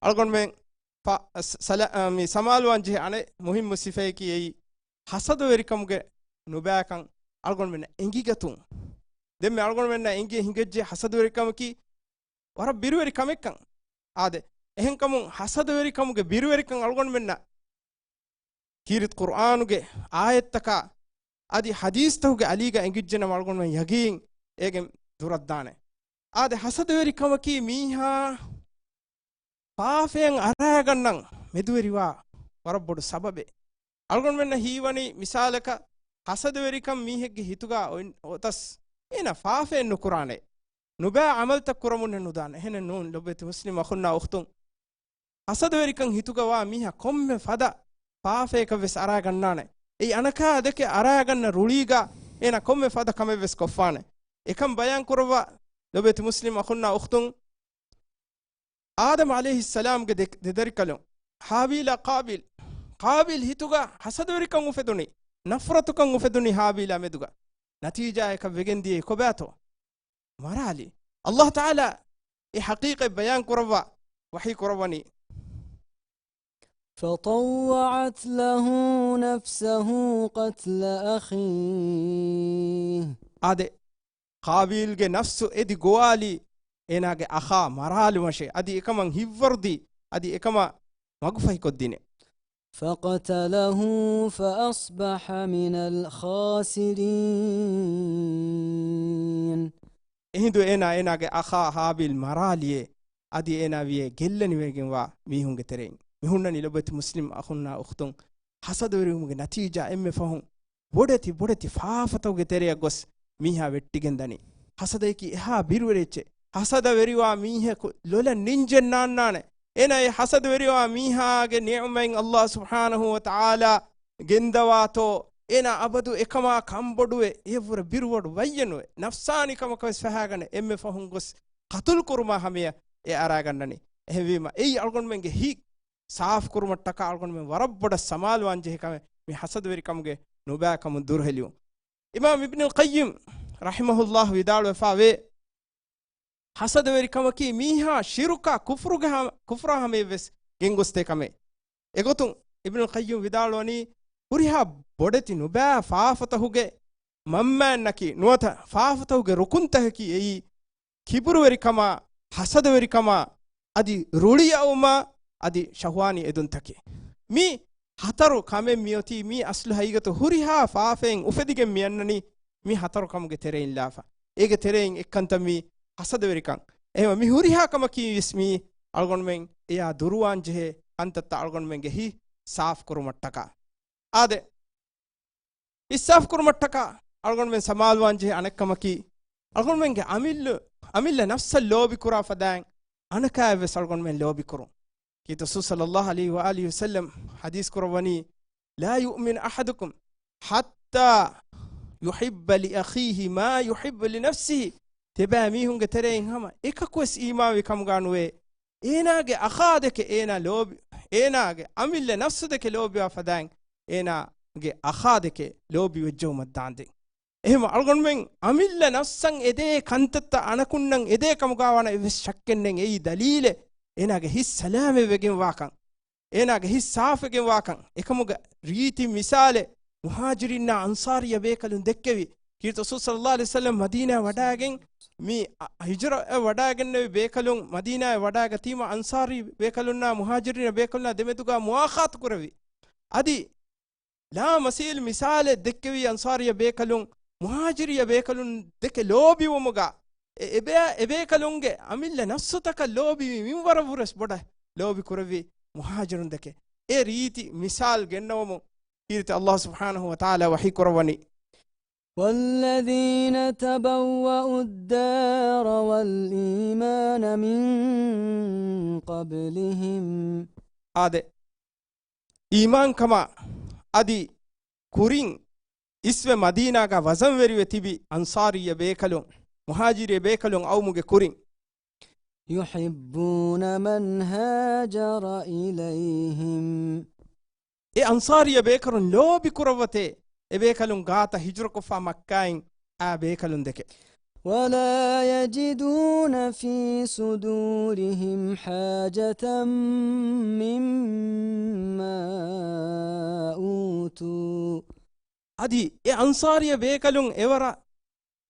އަޅުގަނޑުމެން ފަ-، ސަ-، ސަލާ-، އަ، މި ސަމާލުވާން ޖެހޭ އަނެއް މުހިއްމު ސިފައަކީ އެއީ، ޙަސަދަވެރިކަމުގެ ނުބައިކަން އަޅުގަނޑުމެންނަށް އެނގިގަތުން. ދެންމެ އަޅުގަނޑުމެންނަށް އެނގި ހިނގައްޖެ ޙަސަދަވެރިކަމަކީ ވަރަށް ބިރުވެރި ކަމެއްކަން. އާދެ، އެހެންކަމުން ޙަސަދަވެރިކަމުގެ ބިރުވެރިކަން އަޅުގަނޑުމެންނަށް ކީރިތި ޤުރްއާނުގެ އާޔަތްތަކާ އަދި ޙަދީޘްތަކުގެ އަލީގަ އެނގިއްޖެނަމަ އަޅުގަނޑުމެން ޔަގީން އޭގެން ދުރަށްދާނެ. އާދެ، ޙަސަދަވެރިކަމަކީ މީހާ ފާފައިން އަރައިގަންނަން މެދުވެރިވާ ވަރަށް ބޮޑު ސަބަބެއް. އަޅުގަނޑުމެންނަށް ހީވަނީ މިސާލަކަށް ޙަސަދަވެރިކަން މީހެއްގެ ހިތުގަ އޮތް-، އޮތަސް އޭނަ ފާފައެއް ނުކުރާނެ. ނުބައި ޢަމަލުތައް ކުރަމުންނެއް ނުދާނެ. އެހެނެއް ނޫން، ލޮބުވެތި މުސްލިމް އަޚުންނާ އުޚްތުން. ޙަސަދަވެރިކަން ހިތުގަ ވާ މީހާ ކޮންމެ ފަދަ ފާފައަކަށްވެސް އަރައިގަންނާނެ. އެއީ އަނެކާ ދެކެ އަރައިގަންނަ ރުޅީގަ އޭނަ ކޮންމެ ފަދަ ކަމެއްވެސް ކޮށްފާނެ. އެކަން ބަޔާން ކުރައްވާ، ލޮބުވެތި މުސްލިމް އަޚުންނާ އުޚްތުން، އާދަމް ޢަލައިހިއްސަލާމްގެ ދެ-، ދެދަރިކަލުން ހާބީލާ ޤާބީލް، ޤާބީލް ހިތުގަ ޙަސަދަވެރިކަން އުފެދުނީ، ނަފްރަތުކަން އުފެދުނީ ހާބީލާ މެދުގަ. ނަތީޖާއަކަށް ވެގެންދިޔައީ ކޮބާތޯ؟ މަރާލި. ﷲ ތަޢާލާ އެ ޙަޤީޤަތް ބަޔާން ކުރައްވާ ވަޙީ ކުރައްވަނީ، فطوعت له نفسه قتل أخيه. އާދެ، ޤާބީލްގެ ނަފްސު އެދި ގޮވާލީ އޭނާގެ އަޚާ މަރާލުމަށޭ. އަދި އެކަމަށް ހިތްވަރުދީ، އަދި އެކަމަށް މަގުފަހިކޮށްދިނެ. فقتله فأصبح من الخاسرين. އެހިނދު އޭނާ އޭނާގެ އަޚާ ހާބީލް މަރާލިއޭ، އަދި އޭނާ ވިޔޭ ގެއްލެނިވެގެންވާ މީހުންގެ ތެރެއިން. މި ހުންނަނީ ލޮބުވެތި މުސްލިމް އަޚުންނާ އުޚްތުން، ޙަސަދަވެރިވުމުގެ ނަތީޖާ އެންމެ ފަހުން ބޮޑެތި ބޮޑެތި ފާފަތަކުގެ ތެރެއަށް ގޮސް މީހާ ވެއްޓިގެން ދަނީ. ޙަސަދައަކީ އެހާ ބިރުވެރި އެއްޗެއް. ޙަސަދަވެރިވާ މީހަކު ލޮލަށް ނިންޖެއް ނާންނާނެ. އޭނާ އެ ޙަސަދަވެރިވާ މީހާގެ ނިޢުމަތް ﷲ ސުބްޙާނަހޫ ވަތަޢާލާ ގެންދަވާތޯ، އޭނާ އަބަދު އެކަމާ ކަންބޮޑުވެ، އެއަށްވުރެ ބިރުވަޑު ވައްޔެއް ނުވެ، ނަފްސާނީ ކަމަކަށް ވެސް ފަހާގަނެ، އެންމެ ފަހުން ގޮސް ޤަތުލު ކުރުމާ ހަމަޔަށް އެ އަރާގަންނަނީ. އެހެންވީމަ، އެއީ އަޅުގަނޑުމެންގެ ހިތް ސާފު ކުރުމަށްޓަކާ އަޅުގަނޑުމެން ވަރަށް ބޮޑަށް ސަމާލުވާން ޖެހޭ ކަމެއް މި ޙަސަދަވެރިކަމުގެ ނުބައިކަމުން ދުރުހެލިވުން. އިމާމް އިބްނުލް ޤައްޔިމް ރަޙިމަހުﷲ ވިދާޅުވެފާވޭ، ޙަސަދަވެރިކަމަކީ މީހާ ޝިރުކާ ކުފުރުގެ ހަމަ-، ކުފުރާ ހަމަޔަށްވެސް ގެންގޮސްދޭ ކަމެއް. އެގޮތުން އިބްނުލް ޤައްޔިމް ވިދާޅުވަނީ، ހުރިހާ ބޮޑެތި ނުބައި ފާފަތަކުގެ މަންމައެއްނަކީ ނުވަތަ ފާފަތަކުގެ ރުކުންތަކަކީ އެއީ، ކިބުރުވެރިކަމާ، ޙަސަދަވެރިކަމާ، އަދި ރުޅިއައުމާ، އަދި ޝަހުވާނީ އެދުންތަކެއް. މި ހަތަރު ކަމެއް މިއޮތީ މީ އަސްލު ހަގީގަތު ހުރިހާ ފާފައިން އުފެދިގެން މިއަންނަނީ މި ހަތަރު ކަމުގެ ތެރެއިން ލާފަ. އޭގެ ތެރެއިން އެއްކަންތައް މީ ހަސަދަވެރިކަން. އެހެންވެ މި ހުރިހާ ކަމަކީ ވެސް މީ އަޅުގަނޑުމެން އެޔާ ދުރުވާން ޖެހޭ ކަންތައްތައް އަޅުގަނޑުމެންގެ ހިތް ސާފު ކުރުމަށްޓަކާ. އާދެ، ހިތް ސާފު ކުރުމަށްޓަކާ އަޅުގަނޑުމެން ސަމާލުވާން ޖެހޭ އަނެއްކަމަކީ، އަޅުގަނޑުމެންގެ އަމިއްލު، އަމިއްލަ ނަފްސަށް ލޯބި ކުރާ ފަދައިން އަނެކާއަށްވެސް އަޅުގަނޑުމެން ލޯބި ކުރުން. ކީރިތި ރަސޫލު ޞައްލައްލާހު ޢަލައިހި ވައާލިހި ވަސައްލަމް ޙަދީޘް ކުރައްވަނީ، لا يؤمن أحدكم حتى يحب لأخيه ما يحب لنفسه. ތިބާ މީހުންގެ ތެރެއިން ހަމަ އެކަކުވެސް އީމާންވި ކަމުގާ ނުވޭ، އޭނާގެ އަޚާ ދެކެ އޭނާ ލޯބި، އޭނާގެ އަމިއްލަ ނަފްސު ދެކެ ލޯބިވާ ފަދައިން، އޭނާގެ އަޚާ ދެކެ ލޯބިވެއްޖައުމަށް ދާންދެން. އެހެމަ އަޅުގަނޑުމެން އަމިއްލަ ނަފްސަށް އެދޭ ކަންތައްތައް އަނެކުންނަށް އެދޭ ކަމުގާވާނަ އެއްވެސް ޝައްކެއްނެތް. އެއީ ދަލީލެއް އޭނާގެ ހިތް ސަލާމަތްވެގެން ވާކަން، އޭނާގެ ހިތް ސާފުވެގެން ވާކަން. އެކަމުގެ ރީތި މިސާލެއް މުހާޖިރިންނާ އަންސާރިއްޔަ ބޭކަލުން ދެއްކެވި. ކީރިތި ރަސޫލު ޞައްލައްލާހު ޢަލައިހި ވަސައްލަމް މަދީނާ ވަޑައިގެން މި އަ، ހިޖުރަ ވަޑައިގެންނެވި ބޭކަލުން، މަދީނާއަށް ވަޑައިގަތީމަ އަންސާރީ ބޭކަލުންނާ މުހާޖިރިން ބޭކަލުންނާ ދެމެދުގާ މުވާޚާތު ކުރެވި. އަދި ލާމަސީލް މިސާލެއް ދެއްކެވީ އަންސާރިއްޔަ ބޭކަލުން މުހާޖިރިއްޔަ ބޭކަލުން ދެކެ ލޯބިވުމުގަ އެ، އެބޭ-، އެބޭކަލުންގެ އަމިއްލަ ނަފްސުތަކަށް ލޯބިވީ މިންވަރަށްވުރެސް ބޮޑަށް ލޯބި ކުރެއްވީ މުހާޖިރުން ދެކެ. އެ ރީތި މިސާލް ގެންނަވަމުން ކީރިތި އައްލާހު ސުބްޙާނަހު ވަތަޢާލާ ވަޙީ ކުރައްވަނީ. والذين تبوأوا الدار والإيمان من قبلهم. އާދެ، އީމާންކަމާ އަދި ކުރިން އިސްވެ މަދީނާގަ ވަޒަންވެރިވެ ތިބި އަންސާރިއްޔަ ބޭކަލުން، މުހާޖިރިއްޔަ ބޭކަލުން އައުމުގެ ކުރިން، يحبون من هاجر إليهم. އެ އަންސާރިއްޔަ ބޭކަލުން ލޯބި ކުރައްވަތޭ އެ ބޭކަލުން ގާތަށް ހިޖުރަކޮށްފާ މައްކާއިން އާ ބޭކަލުން ދެކެ. ولا يجدون في صدورهم حاجة مما أوتوا. އަދި އެ އަންސާރިއްޔަ ބޭކަލުން އެވަރަށް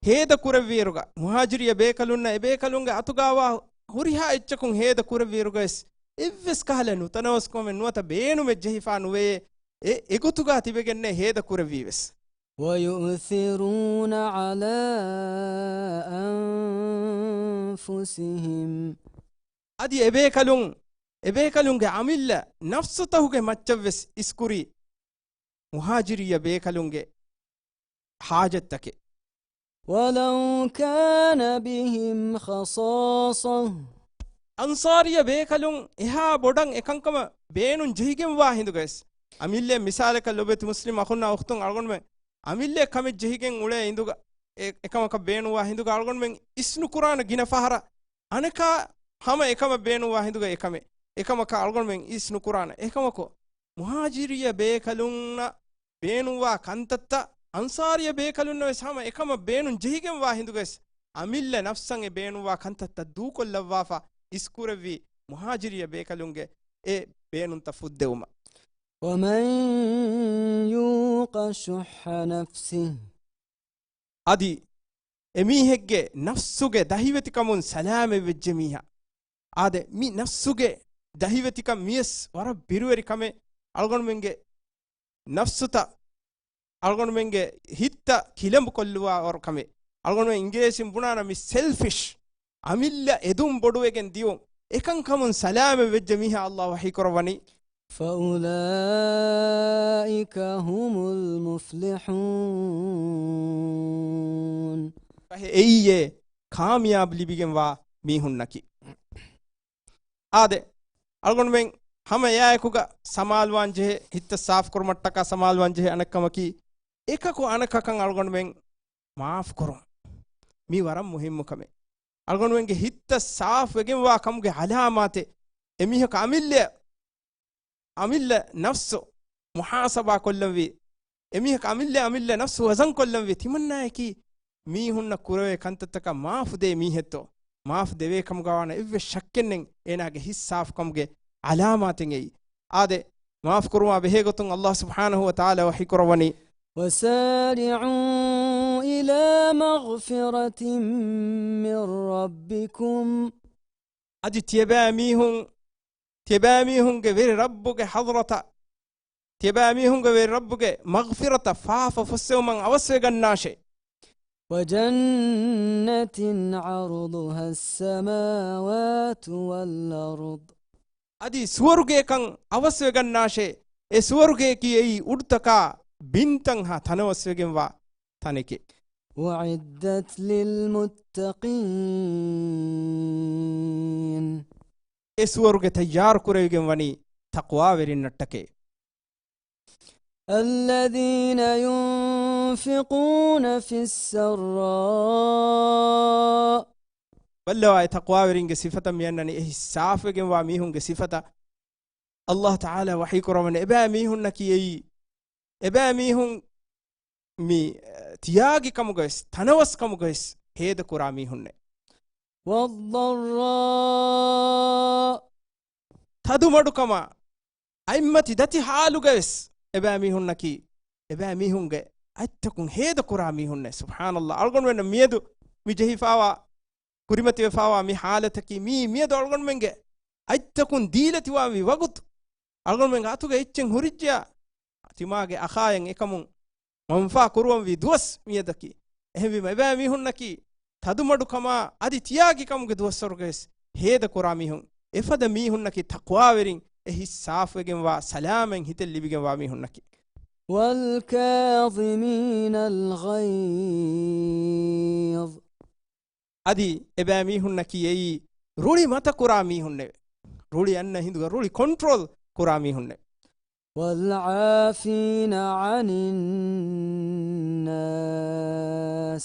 ހޭދަ ކުރެއްވިއިރުގަ، މުހާޖިރިއްޔަ ބޭކަލުންނަށް އެ ބޭކަލުންގެ އަތުގާވާ ހުރިހާ އެއްޗަކުން ހޭދަ ކުރެއްވިއިރުގަވެސް، އެއްވެސް ކަހަލަ ނުތަނަވަސްކަމެއް ނުވަތަ ބޭނުމެއް ޖެހިފާ ނުވެޔޭ. އެ އެގޮތުގާ ތިބެގެންނޭ ހޭދަ ކުރެއްވީވެސް. ويؤثرون على أنفسهم. އަދި އެބޭކަލުން، އެބޭކަލުންގެ އަމިއްލަ ނަފްސުތަކުގެ މައްޗަށްވެސް އިސްކުރީ މުހާޖިރިއްޔަ ބޭކަލުންގެ ޙާޖަތްތަކެއް. ولو كان بهم خصاصة. އަންސާރިއްޔަ ބޭކަލުން އެހާ ބޮޑަށް އެކަންކަމަށް ބޭނުން ޖެހިގެންވާ ހިނދުގަވެސް، އަމިއްލަ މިސާލަކަށް ލޮބެތި މުސްލިމް އަޚުންނާ އުޚްތުން އަޅުގަނޑުމެން އަމިއްލަ ކަމެއް ޖެހިގެން އުޅޭ އިނދުގަ، އެ، އެކަމަކަށް ބޭނުންވާ ހިނދުގަ އަޅުގަނޑުމެން އިސްނުކުރާނެ ގިނަ ފަހަރަށް އަނެކާ ހަމަ އެކަމަށް ބޭނުންވާ ހިނދުގަ އެކަމެއް، އެކަމަކަށް އަޅުގަނޑުމެން އިސްނުކުރާނެ. އެކަމަކު، މުހާޖިރިއްޔަ ބޭކަލުންނަށް ބޭނުންވާ ކަންތައްތައް އަންސާރިއްޔަ ބޭކަލުންނަށް ވެސް ހަމަ އެކަމަށް ބޭނުން ޖެހިގެންވާ ހިނދުގަވެސް، އަމިއްލަ ނަފްސަށް އެ ބޭނުންވާ ކަންތައްތައް ދޫކޮށްލައްވާފަ އިސްކުރެއްވީ މުހާޖިރިއްޔަ ބޭކަލުންގެ އެ ބޭނުންތައް ފުއްދެވުމަށް. ومن يوق شح نفسه. އަދި އެމީހެއްގެ ނަފްސުގެ ދަހިވެތިކަމުން ސަލާމަތްވެއްޖެ މީހާ. އާދެ، މި ނަފްސުގެ ދަހިވެތިކަން މިޔަސް ވަރަށް ބިރުވެރި ކަމެއް. އަޅުގަނޑުމެންގެ ނަފްސުތައް، އަޅުގަނޑުމެންގެ ހިތްތައް ކިލަނބުކޮށްލުވާ ވަރު ކަމެއް. އަޅުގަނޑުމެން އިނގިރޭސިން ބުނާނަ މި ސެލްފިޝް، އަމިއްލަ އެދުން ބޮޑުވެގެން ދިޔުން. އެކަންކަމުން ސަލާމަތްވެއްޖެ މީހާ އައްލާހު ވަޙީކުރައްވަނީ. فأولئك هم المفلحون. އެއީއޭ ކާމިޔާބު ލިބިގެންވާ މީހުންނަކީ. އާދެ، އަޅުގަނޑުމެން ހަމަ އެއާއެކުގަ ސަމާލުވާން ޖެހޭ، ހިތްތައް ސާފުކުރުމަށްޓަކާ ސަމާލުވާން ޖެހޭ އަނެއްކަމަކީ، އެކަކު އަނެކަކަށް އަޅުގަނޑުމެން މާފުކުރުން. މީ ވަރަށް މުހިއްމު ކަމެއް. އަޅުގަނޑުމެންގެ ހިތްތައް ސާފުވެގެންވާ ކަމުގެ އަލާމާތެއް. އެމީހަކަށް އަމިއްލަ، އަމިއްލަ ނަފްސު މުޙާސަބާ ކޮށްލަންވީ، އެމީހަކަށް އަމިއްލަ، އަމިއްލަ ނަފްސު ވަޒަން ކޮށްލަންވީ، ތިމަންނާއަކީ މީހުންނަށް ކުރެވޭ ކަންތައްތަކަށް މާފުދޭ މީހެއްތޯ؟ މާފު ދެވޭ ކަމުގަވާނަ އެއްވެސް ޝައްކެއްނެތް، އޭނާގެ ހިތް ސާފުކަމުގެ އަލާމާތެއް އެއީ. އާދެ، މާފުކުރުމާ ބެހޭގޮތުން އައްލާހު ސުބްޙާނަހު ވަތަޢާލާ ވަޙީކުރައްވަނީ. وسارعوا إلى مغفرة من ربكم. އަދި ތިޔަބައިމީހުން، ތިޔަބައިމީހުންގެ ވެރި ރައްބުގެ ޙަޟްރަތަށް، ތިޔަބައިމީހުންގެ ވެރި ރައްބުގެ މަޣްފިރަތަށް، ފާފަ ފުއްސެވުމަށް އަވަސްވެގަންނާށޭ. وجنة عرضها السماوات والأرض. އަދި ސުވަރުގެއަކަށް އަވަސްވެގަންނާށޭ. އެ ސުވަރުގެއަކީ އެއީ އުޑުތަކާ ބިންތައްހާ ތަނަވަސްވެގެންވާ ތަނެކޭ. أعدت للمتقين. އެ ސުވަރުގެ ތައްޔާރު ކުރެވިގެން ވަނީ ތަޤްވާވެރިންނަށްޓަކޭ. الذين ينفقون في السراء. ބައްލަވާ، އެ ތަޤްވާވެރިންގެ ސިފަތައް މިއަންނަނީ އެ ސާފުވެގެންވާ މީހުންގެ ސިފަތައް. އައްލާހު ތަޢާލާ ވަޙީ ކުރައްވަނީ އެބައިމީހުންނަކީ އެއީ، އެބައިމީހުން މި، އަ، ތިޔާގި ކަމުގަވެސް، ތަނަވަސްކަމުގަވެސް ހޭދަކުރާ މީހުންނޭ. والضراء. ތަދުމަޑުކަމާ، އަތްމަތި ދަތި ހާލުގަވެސް އެބައިމީހުންނަކީ، އެބައިމީހުންގެ އަތްތަކުން ހޭދަކުރާ މީހުންނޭ. ސުބްޙާނައްލާ. އަޅުގަނޑުމެންނަށް މިއަދު މި ޖެހިފާވާ، ކުރިމަތިވެފާވާ މި ހާލަތަކީ، މީ މިއަދު އަޅުގަނޑުމެންގެ އަތްތަކުން ދީލަތިވާންވީ ވަގުތު. އަޅުގަނޑުމެންގެ އަތުގެ އެއްޗެއް ހުރިއްޖެޔާ، ތިމާގެ އަޚާޔަށް އެކަމުން މަންފާ ކުރުވަންވީ ދުވަސް މިއަދަކީ. އެހެންވީމަ، އެބައިމީހުންނަކީ ތަދުމަޑުކަމާ އަދި ތިޔާގި ކަމުގެ ދުވަސްވަރުގަވެސް ހޭދަކުރާ މީހުން. އެފަދަ މީހުންނަކީ ތަޤްވާވެރިން، އެ ހިތް ސާފުވެގެންވާ، ސަލާމަތް ހިތެއް ލިބިގެންވާ މީހުންނަކީ. والكاظمين الغيظ. އަދި އެބައިމީހުންނަކީ އެއީ ރުޅި މަތަކުރާ މީހުންނެވެ. ރުޅި އަންނަ ހިނދުގަ ރުޅި ކޮންޓްރޯލް ކުރާ މީހުންނެވެ. والعافين عن الناس.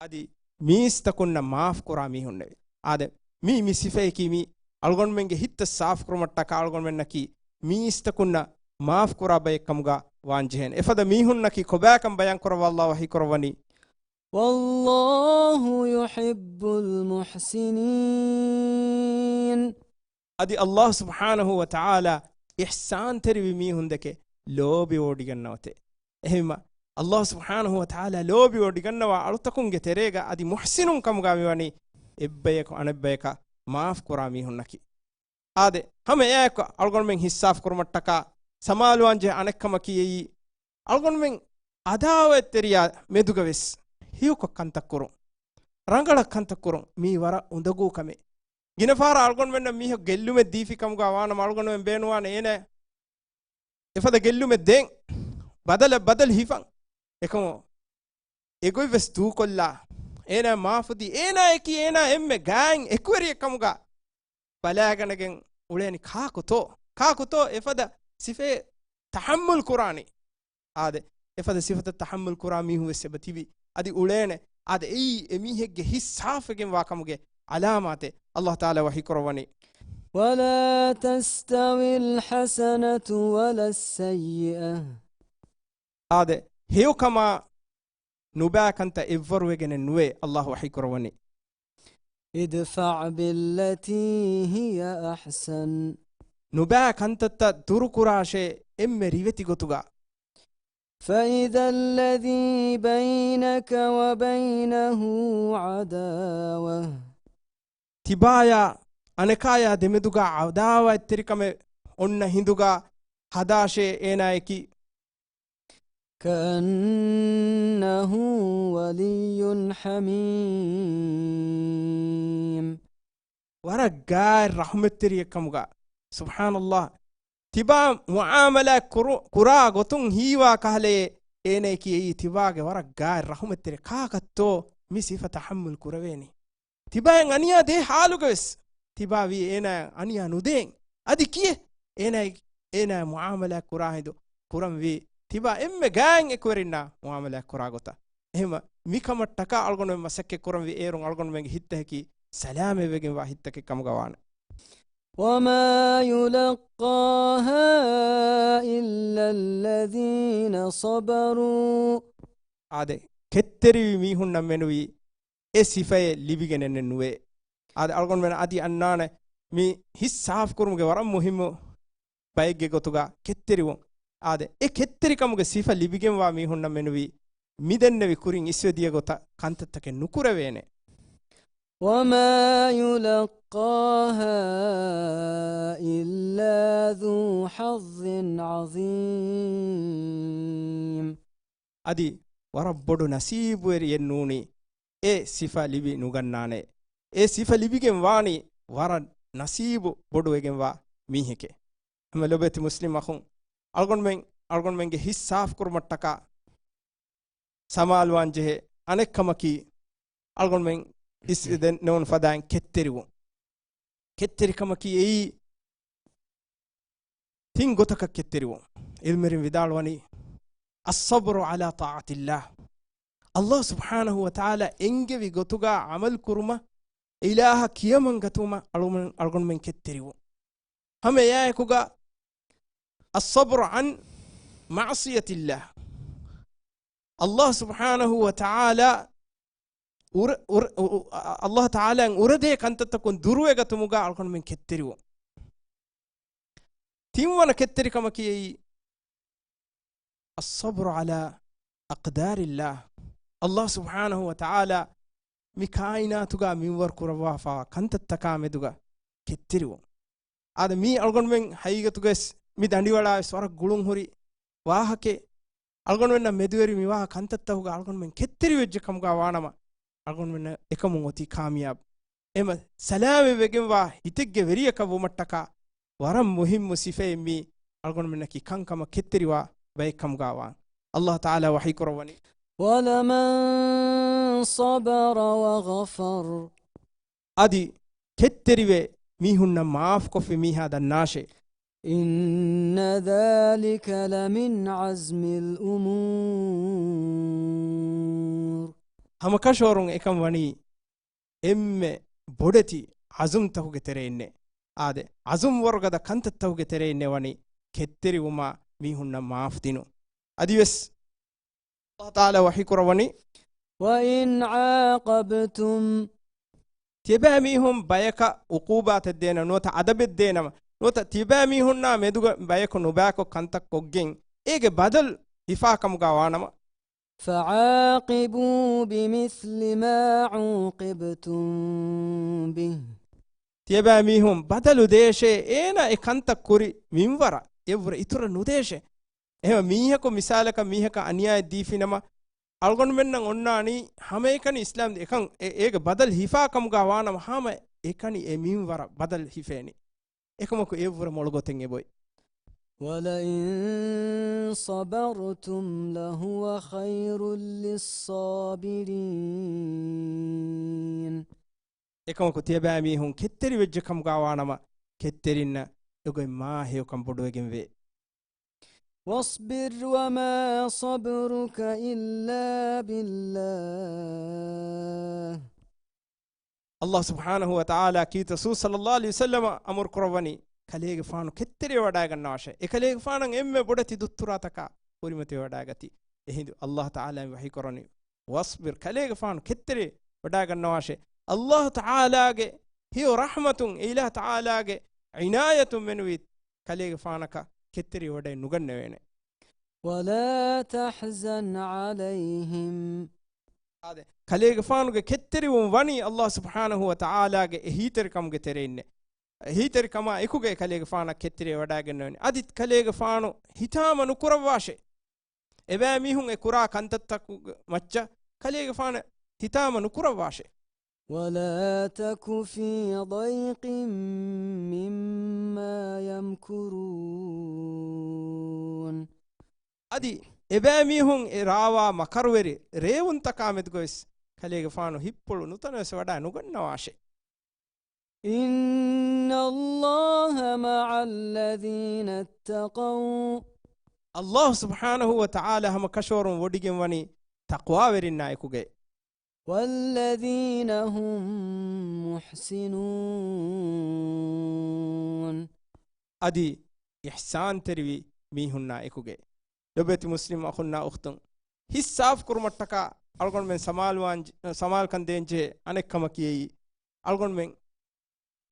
އަދި މީސްތަކުންނަށް މާފް ކުރާ މީހުންނެވެ. އާދެ، މީ، މި ސިފަޔަކީ މީ އަޅުގަނޑުމެންގެ ހިތްތައް ސާފުކުރުމަށްޓަކާ އަޅުގަނޑުމެންނަކީ މީސްތަކުންނަށް މާފް ކުރާ ބައެއްކަމުގަ ވާންޖެހޭނެ. އެފަދަ މީހުންނަކީ ކޮބާކަން ބަޔާންކުރައްވާ އައްލާހު ވަޙީކުރައްވަނީ. والله يحب المحسنين. އަދި އައްލާހު ސުބްޙާނަހު ވަ ތަޢާލާ އިޙްސާންތެރިވި މީހުންދެކެ ލޯބިވޮޑިގަންނަވަތޭ. އެހެންމަ، އައްލާހު ސުބްޙާނަހު ވަ ތަޢާލާ ލޯބިވޮޑިގަންނަވާ އަޅުތަކުންގެ ތެރޭގަ އަދި މުޙްސިނުން ކަމުގަ މިވަނީ އެއްބަޔަކު އަނެއްބަޔަކަށް މާފް ކުރާ މީހުންނަކީ. އާދެ، ހަމަ އެއާއެކު އަޅުގަނޑުމެން ހިއްސާފު ކުރުމަށްޓަކާ ސަމާލުވާންޖެހޭ އަނެއްކަމަކީ އެއީ، އަޅުގަނޑުމެން އަދާވަތްތެރިޔާ މެދުގަވެސް ހެޔޮކޮށް ކަންތައް ކުރުން، ރަނގަޅަށް ކަންތައް ކުރުން، މީ ވަރަށް އުނދަގޫ ކަމެއް. ގިނަ ފަހަރަށް އަޅުގަނޑުމެންނަށް މީހަކު ގެއްލުމެއް ދީފި ކަމުގަ ވާނަމަ، އަޅުގަނޑުމެން ބޭނުންވާނެ އޭނަ އެފަދަ ގެއްލުމެއް ދޭން، ބަދަލަށް ބަދަލު ހިފަން. އެކަމު އެގޮތްވެސް ދޫކޮށްލާ، އޭނާ މާފުދީ، އޭނާއަކީ އޭނާ އެންމެ ގާތް އެކުވެރިއެއް ކަމުގަ ބަލާގަނެގެން އުޅޭނީ ކާކުތޯ؟ ކާކުތޯ އެފަދަ ސިފައެއް ތަޙައްމަލް ކުރާނީ؟ އާދެ، އެފަދަ ސިފަތައް ތަޙައްމަލް ކުރާ މީހުން ވެސް އެބަ ތިބި. އަދި އުޅޭނެ. އާދެ، އެއީ އެމީހެއްގެ ހިތް ސާފުވެގެންވާ ކަމުގެ އަލާމާތެއް. އައްލާހު ތަޢާލާ ވަޙީ ކުރައްވަނީ. ولا تستوي الحسنة ولا السيئة. އާދެ، ހެޔޮކަމާ ނުބައި ކަންތައް އެއްވަރުވެގެނެއް ނުވޭ، އައްލާހު ވަޙީ ކުރައްވަނީ. ادفع بالتي هي أحسن. ނުބައި ކަންތައްތައް ދުރުކުރާށޭ އެންމެ ރިވެތި ގޮތުގަ. فإذا الذي بينك وبينه عداوة. ތިބާޔާ އަނެކާޔާ ދެމެދުގަ ޢަދާވަތްތެރިކަމެއް އޮންނަ ހިނދުގަ ހަދާށޭ އޭނާއަކީ. كأنه ولي حميم. ވަރަށް ގާތް ރަޙުމަތްތެރިއެއް ކަމުގަ. ސުބްޙާނައްލާހް. ތިބާ މުޢާމަލާތް ކުރު-، ކުރާ ގޮތުން ހީވާ ކަހަލައޭ، އޭނައަކީ އެއީ ތިބާގެ ވަރަށް ގާތް ރަޙުމަތްތެރި. ކާކަށްތޯ މި ސިފަ ތަޙައްމަލް ކުރެވޭނީ؟ ތިބާއަށް އަނިޔާ ދޭ ހާލުގަވެސް ތިބާ ވީ އޭނާއަށް އަނިޔާ ނުދޭން. އަދި ކިއެއް؟ އޭނާ، އޭނާ މުޢާމަލާތް ކުރާ ހިނދު ކުރަންވީ ތިބާ އެންމެ ގާތް އެކުވެރިންނާ މުޢާމަލާތް ކުރާ ގޮތަށް. އެހެންވީމަ، މިކަމަށްޓަކާ އަޅުގަނޑުމެން މަސައްކަތް ކުރަންވީ އޭރުން އަޅުގަނޑުމެންގެ ހިތްތަކަކީ ސަލާމަތްވެގެންވާ ހިތްތަކެއް ކަމުގަ ވާނެ. وما يلقاها إلا الذين صبروا. އާދެ، ކެތްތެރިވި މީހުންނަށް މެނުވީ އެ ސިފައެއް ލިބިގެނެއް ނުވޭ. އާދެ، އަޅުގަނޑުމެން އަދި އަންނާނެ މި ހިތް ސާފުކުރުމުގެ ވަރަށް މުހިއްމު ބައެއްގެ ގޮތުގަ ކެތްތެރިވުން. އާދެ، އެ ކެތްތެރިކަމުގެ ސިފަ ލިބިގެންވާ މީހުންނަށް މެނުވީ މިދެންނެވި ކުރިން އިސްވެދިޔަ ގޮތަށް ކަންތައްތަކެއް ނުކުރެވޭނެ. وما يلقاها إلا ذو حظ عظيم. އަދި ވަރަށް ބޮޑު ނަސީބުވެރިއެއް ނޫނީ އެ ސިފަ ލިބި ނުގަންނާނެ. އެ ސިފަ ލިބިގެން ވާނީ ވަރަށް ނަސީބު ބޮޑުވެގެންވާ މީހެކޭ. ހަމަ ލޮބެތި މުސްލިމް އަޚުން، އަޅުގަނޑުމެން، އަޅުގަނޑުމެންގެ ހިތް ސާފުކުރުމަށްޓަކާ ސަމާލުވާންޖެހޭ އަނެއްކަމަކީ، އަޅުގަނޑުމެން އިސް ދެންނެވުނު ފަދައިން ކެތްތެރިވުން. ކެތްތެރިކަމަކީ އެއީ ތިން ގޮތަކަށް ކެތްތެރިވުން. ޢިލްމުވެރިން ވިދާޅުވަނީ، الصبر على طاعة الله. ﷲ ސުބްޙާނަހޫ ވަތަޢާލާ އެންގެވި ގޮތުގަ ޢަމަލު ކުރުމަށް، އިލާހަށް ކިޔަމަން ގަތުމަށް އަޅުގަނޑު-، އަޅުގަނޑުމެން ކެތްތެރިވުން. ހަމަ އެއާއެކުގަ الصبر عن معصية الله. ﷲ ސުބްޙާނަހޫ ވަތަޢާލާ އުރ-، އުރ-، އު-، އު-، އަ-، ﷲ ތަޢާލާއަށް އުރެދޭ ކަންތައްތަކުން ދުރުވެގަތުމުގަ އަޅުގަނޑުމެން ކެތްތެރިވުން. ތިންވަނަ ކެތްތެރިކަމަކީ އެއީ، الصبر على أقدار الله. ﷲ ސުބްޙާނަހޫ ވަތަޢާލާ މި ކާއިނާތުގަ މިންވަރު ކުރައްވާފަވާ ކަންތައްތަކާ މެދުގަ ކެތްތެރިވުން. އާދެ، މީ އަޅުގަނޑުމެން ހަގީގަތުގައި ވެސް މި ދަނޑިވަޅާ ވެސް ވަރަށް ގުޅުން ހުރި ވާހަކައެއް. އަޅުގަނޑުމެންނަށް މެދުވެރި މިވާ ކަންތައްތަކުގަ އަޅުގަނޑުމެން ކެތްތެރިވެއްޖެ ކަމުގަ ވާނަމަ، އަޅުގަނޑުމެންނަށް އެކަމުން އޮތީ ކާމިޔާބު. އެމަ ސަލާމަތްވެގެންވާ ހިތެއްގެ ވެރިޔަކަށް ވުމަށްޓަކާ ވަރަށް މުހިއްމު ސިފައެއް މީ އަޅުގަނޑުމެންނަކީ ކަންކަމަށް ކެތްތެރިވާ ބައެއް ކަމުގަ ވާން. ﷲ ތަޢާލާ ވަޙީ ކުރައްވަނީ، ولمن صبر وغفر. އަދި ކެތްތެރިވެ މީހުންނަށް މާފުކޮށްފި މީހާ ދަންނާށޭ. إن ذلك لمن عزم الأمور. ހަމަކަށަވަރުން އެކަން ވަނީ އެންމެ ބޮޑެތި ޢަޒުމްތަކުގެ ތެރެއިންނޭ. އާދެ، ޢަޒުމްވަރުގަދަ ކަންތައްތަކުގެ ތެރެއިންނޭ ވަނީ ކެތްތެރިވުމާ މީހުންނަށް މާފު ދިނުން. އަދިވެސް ﷲ ތަޢާލާ ވަޙީ ކުރައްވަނީ، وإن عاقبتم. ތިޔަބައިމީހުން ބަޔަކަށް ޢުޤޫބާތެއް ދޭނަމަ، ނުވަތަ އަދަބެއް ދޭނަމަ، ނުވަތަ ތިޔަބައިމީހުންނާ މެދުގަ ބަޔަކު ނުބައިކޮށް ކަންތައް ކޮށްގެން އޭގެ ބަދަލު ހިފާ ކަމުގަ ވާނަމަ، فعاقبوا بمثل ما عوقبتم به. ތިޔަބައިމީހުން ބަދަލު ދޭށޭ، އޭނަ އެ ކަންތައް ކުރި މިންވަރަށް އެއްވުރެ އިތުރަށް ނުދޭށޭ. އެހެން މީހަކު މިސާލަކަށް މީހަކަށް އަނިޔާއެއް ދީފިނަމަ، އަޅުގަނޑުމެންނަށް އޮންނާނީ ހަމައެކަނި އިސްލާމް އެކަން އެ-، އޭގެ ބަދަލު ހިފާ ކަމުގަ ވާނަމަ، ހަމަ އެކަނި އެ މިންވަރަށް ބަދަލު ހިފޭނީ. އެކަމަކު އެއްވުރެ މޮޅު ގޮތެއް އެބޮތް. ولئن صبرتم لهو خير للصابرين. އެކަމަކު ތިޔަބައިމީހުން ކެތްތެރިވެއްޖެ ކަމުގަ ވާނަމަ، ކެތްތެރިންނަށް އެގޮތް މާ ހެޔޮކަން ބޮޑުވެގެންވޭ. واصبر وما صبرك إلا بالله. ﷲ ސުބްޙާނަހޫ ވަތަޢާލާ ކީރިތި ރަސޫލު ޞައްލައްލާހު ޢަލައިހި ވަސައްލަމަ އަމުރު ކުރައްވަނީ، ކަލޭގެފާނު ކެތްތެރިވެވަޑައިގަންނަވާށޭ. އެކަލޭގެފާނަށް އެންމެ ބޮޑެތި ދުއްތުރާތަކާ ކުރިމަތިވެވަޑައިގަތީ. އެހިނދު ﷲ ތަޢާލާ ވަޙީ ކުރަނީ، واصبر، ކަލޭގެފާނު ކެތްތެރިވެވަޑައިގަންނަވާށޭ. ﷲ ތަޢާލާގެ ހެޔޮ ރަޙްމަތުން، އެ އިލާހު ތަޢާލާގެ ޢިނާޔަތުން މެނުވީ ކަލޭގެފާނަކަށް ކެތްތެރިވެވަޑައެއް ނުގަންނެވޭނެ. ولا تحزن عليهم. އާދެ، ކަލޭގެފާނުގެ ކެތްތެރިވުން ވަނީ ﷲ ސުބްޙާނަހޫ ވަތަޢާލާގެ އެހީތެރިކަމުގެ ތެރެއިންނޭ. އެހީތެރިކަމާ އެކުގައި ކަލޭގެފާނަށް ކެތްތެރިވެވަޑައިގަންނަވަނީ. އަދި ކަލޭގެފާނު ހިތާމަ ނުކުރައްވާށޭ. އެބައިމީހުން އެ ކުރާ ކަންތައްތަކުގެ މައްޗަށް ކަލޭގެފާނަށް ހިތާމަ ނުކުރައްވާށޭ. ولا تك في ضيق مما يمكرون. އަދި އެބައިމީހުން އެ ރާވާ މަކަރުވެރި ރޭވުންތަކާ މެދުގަވެސް ކަލޭގެފާނު ހިތްޕުޅު ނުތަނަވެސް ވަޑައި ނުގަންނަވާށޭ. إن الله مع الذين اتقوا. ﷲ ސުބްޙާނަހޫ ވަތަޢާލާ ހަމަ ކަށަވަރުން ވޮޑިގެން ވަނީ ތަޤްވާވެރިންނާ އެކުގައި. والذين هم محسنون. އަދި އިޙްސާންތެރިވި މީހުންނާ އެކުގައި. ލޮބުވެތި މުސްލިމް އަޚުންނާ އުޚްތުން، ހިތް ސާފު ކުރުމަށްޓަކާ އަޅުގަނޑުމެން ސަމާލުވާން-، ސަމާލުކަން ދޭންޖެހޭ އަނެއް ކަމަކީ އެއީ، އަޅުގަނޑުމެން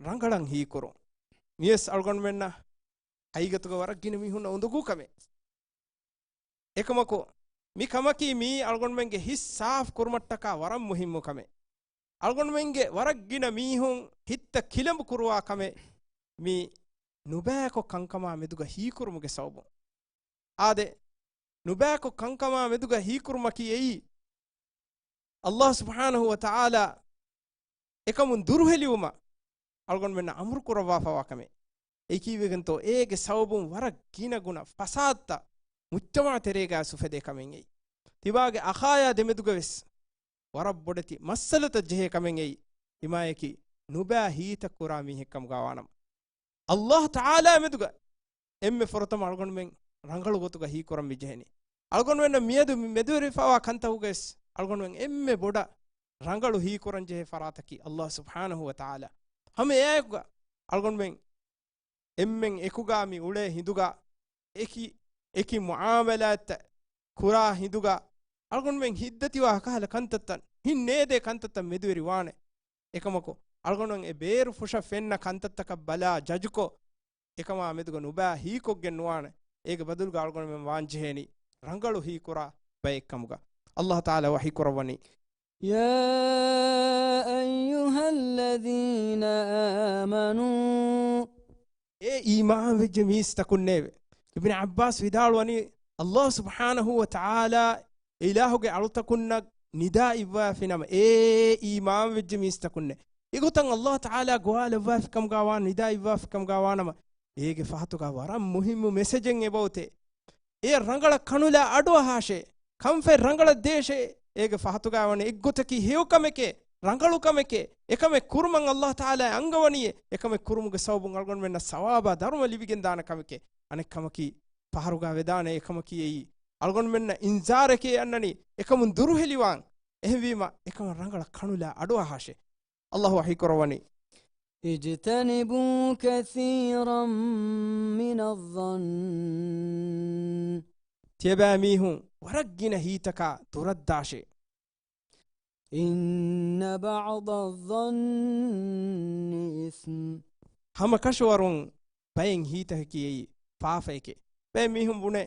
ރަނގަޅަށް ހީކުރުން. މިވެސް އަޅުގަނޑުމެންނަށް ހަގީގަތުގަ ވަރަށް ގިނަ މީހުންނަށް އުނދަގޫ ކަމެއް. އެކަމަކު، މި ކަމަކީ މީ އަޅުގަނޑުމެންގެ ހިތް ސާފު ކުރުމަށްޓަކާ ވަރަށް މުހިއްމު ކަމެއް. އަޅުގަނޑުމެންގެ ވަރަށް ގިނަ މީހުން ހިތްތައް ކިލަނބު ކުރުވާ ކަމެއް މި ނުބައިކޮށް ކަންކަމާ މެދުގަ ހީކުރުމުގެ ސަބަބުން. އާދެ، ނުބައިކޮށް ކަންކަމާ މެދުގަ ހީކުރުމަކީ އެއީ، ﷲ ސުބްޙާނަހޫ ވަތަޢާލާ އެކަމުން ދުރުހެލިވުމަށް އަޅުގަނޑުމެންނަށް އަމުރު ކުރައްވާފަވާ ކަމެއް. އެއީ ކީއްވެގެންތޯ؟ އޭގެ ސަބަބުން ވަރަށް ގިނަ ގުނަ ފަސާދަތައް މުޖްތަމަޢު ތެރޭގައި އުފެދޭ ކަމެއް އެއީ. ތިބާގެ އަޚާޔާ ދެމެދުގަވެސް ވަރަށް ބޮޑެތި މައްސަލަތައް ޖެހޭ ކަމެއް އެއީ. ތިމާޔަކީ ނުބައި ހީތައް ކުރާ މީހެއްކަމުގަ ވާނަމަ، ﷲ ތަޢާލާ މެދުގަ އެންމެ ފުރަތަމަ އަޅުގަނޑުމެން ރަނގަޅު ގޮތުގަ ހީކުރަން މި ޖެހެނީ. އަޅުގަނޑުމެންނަށް މިއަދު މި މެދުވެރިފަވާ ކަންތަކުގައި އަޅުގަނޑުމެން އެންމެ ބޮޑަށް ރަނގަޅު ހީކުރަން ޖެހޭ ފަރާތަކީ ﷲ ސުބްޙާނަހޫ ވަތަޢާލާ. ހަމަ އެއާއެކުގަ އަޅުގަނޑުމެން އެންމެން އެކުގަ މި އުޅޭ ހިނދުގަ، އެކި، އެކި މުޢާމަލާތްތައް ކުރާ ހިނދުގަ، އަޅުގަނޑުމެން ހިތްދަތިވާ ކަހަލަ ކަންތައްތައް، ހިތް ނޭދޭ ކަންތައްތައް މެދުވެރި ވާނެ. އެކަމަކު، އަޅުގަނޑުމެން އެ ބޭރު ފުށަށް ފެންނަ ކަންތައްތަކަށް ބަލާ ޖަޖުކޮށް، އެކަމާ މެދުގަ ނުބައި ހީކޮށްގެން ނުވާނެ. އޭގެ ބަދަލުގަ އަޅުގަނޑުމެން ވާން ޖެހޭނީ ރަނގަޅު ހީކުރާ ބައެއްކަމުގަ. ﷲ ތަޢާލާ ވަޙީ ކުރައްވަނީ. يا أيها الذين آمنوا. އޭ އީމާން ވެއްޖެ މީސްތަކުންނޭވެ. އިބްނު ޢައްބާސް ވިދާޅުވަނީ، ﷲ ސުބްޙާނަހޫ ވަތަޢާލާ އެ އިލާހުގެ އަޅުތަކުންނަށް ނިދާ އިއްވާފި ނަމަ، އޭ އީމާން ވެއްޖެ މީސްތަކުންނޭ. އެގޮތަށް ﷲ ތަޢާލާ ގޮވާލައްވާފި ކަމުގަ ވާން، ނިދާ އިއްވާފި ކަމުގަ ވާނަމަ، އޭގެ ފަހަތުގަ ވަރަށް މުހިއްމު މެސެޖެއް އެބައޮތޭ. އެ ރަނގަޅަށް ކަނުލާ އަޑުއަހާށޭ. ކަންފަތް ރަނގަޅަށް ދޭށޭ. އޭގެ ފަހަތުގަ ވަނީ އެއްގޮތަކީ ހެޔޮކަމެކޭ، ރަނގަޅު ކަމެކޭ. އެކަމެއް ކުރުމަށް ﷲ ތަޢާލާ އަންގަވަނީއޭ. އެކަމެއް ކުރުމުގެ ސަބަބުން އަޅުގަނޑުމެންނަށް ސަވާބާ ދަރުމަ ލިބިގެންދާނެ ކަމެކޭ. އަނެއް ކަމަކީ، ފަހަރުގަ ވެދާނެ އެކަމަކީ އެއީ އަޅުގަނޑުމެންނަށް އިންޒާރެކޭ އަންނަނީ، އެކަމުން ދުރުހެލިވާން. އެހެންވީމަ، އެކަމަށް ރަނގަޅަށް ކަނުލާ އަޑުއަހާށޭ. ﷲ ވަޙީކުރައްވަނީ. اجتنبوا كثيرا من الظن. ތިޔަބައިމީހުން ވަރަށް ގިނަ ހީތަކާ ދުރަށްދާށޭ. إن بعض الظن إثم. ހަމަކަށަވަރުން ބައެއް ހީތަކަކީ އެއީ ފާފައެކޭ. ބައެއް މީހުން ބުނޭ،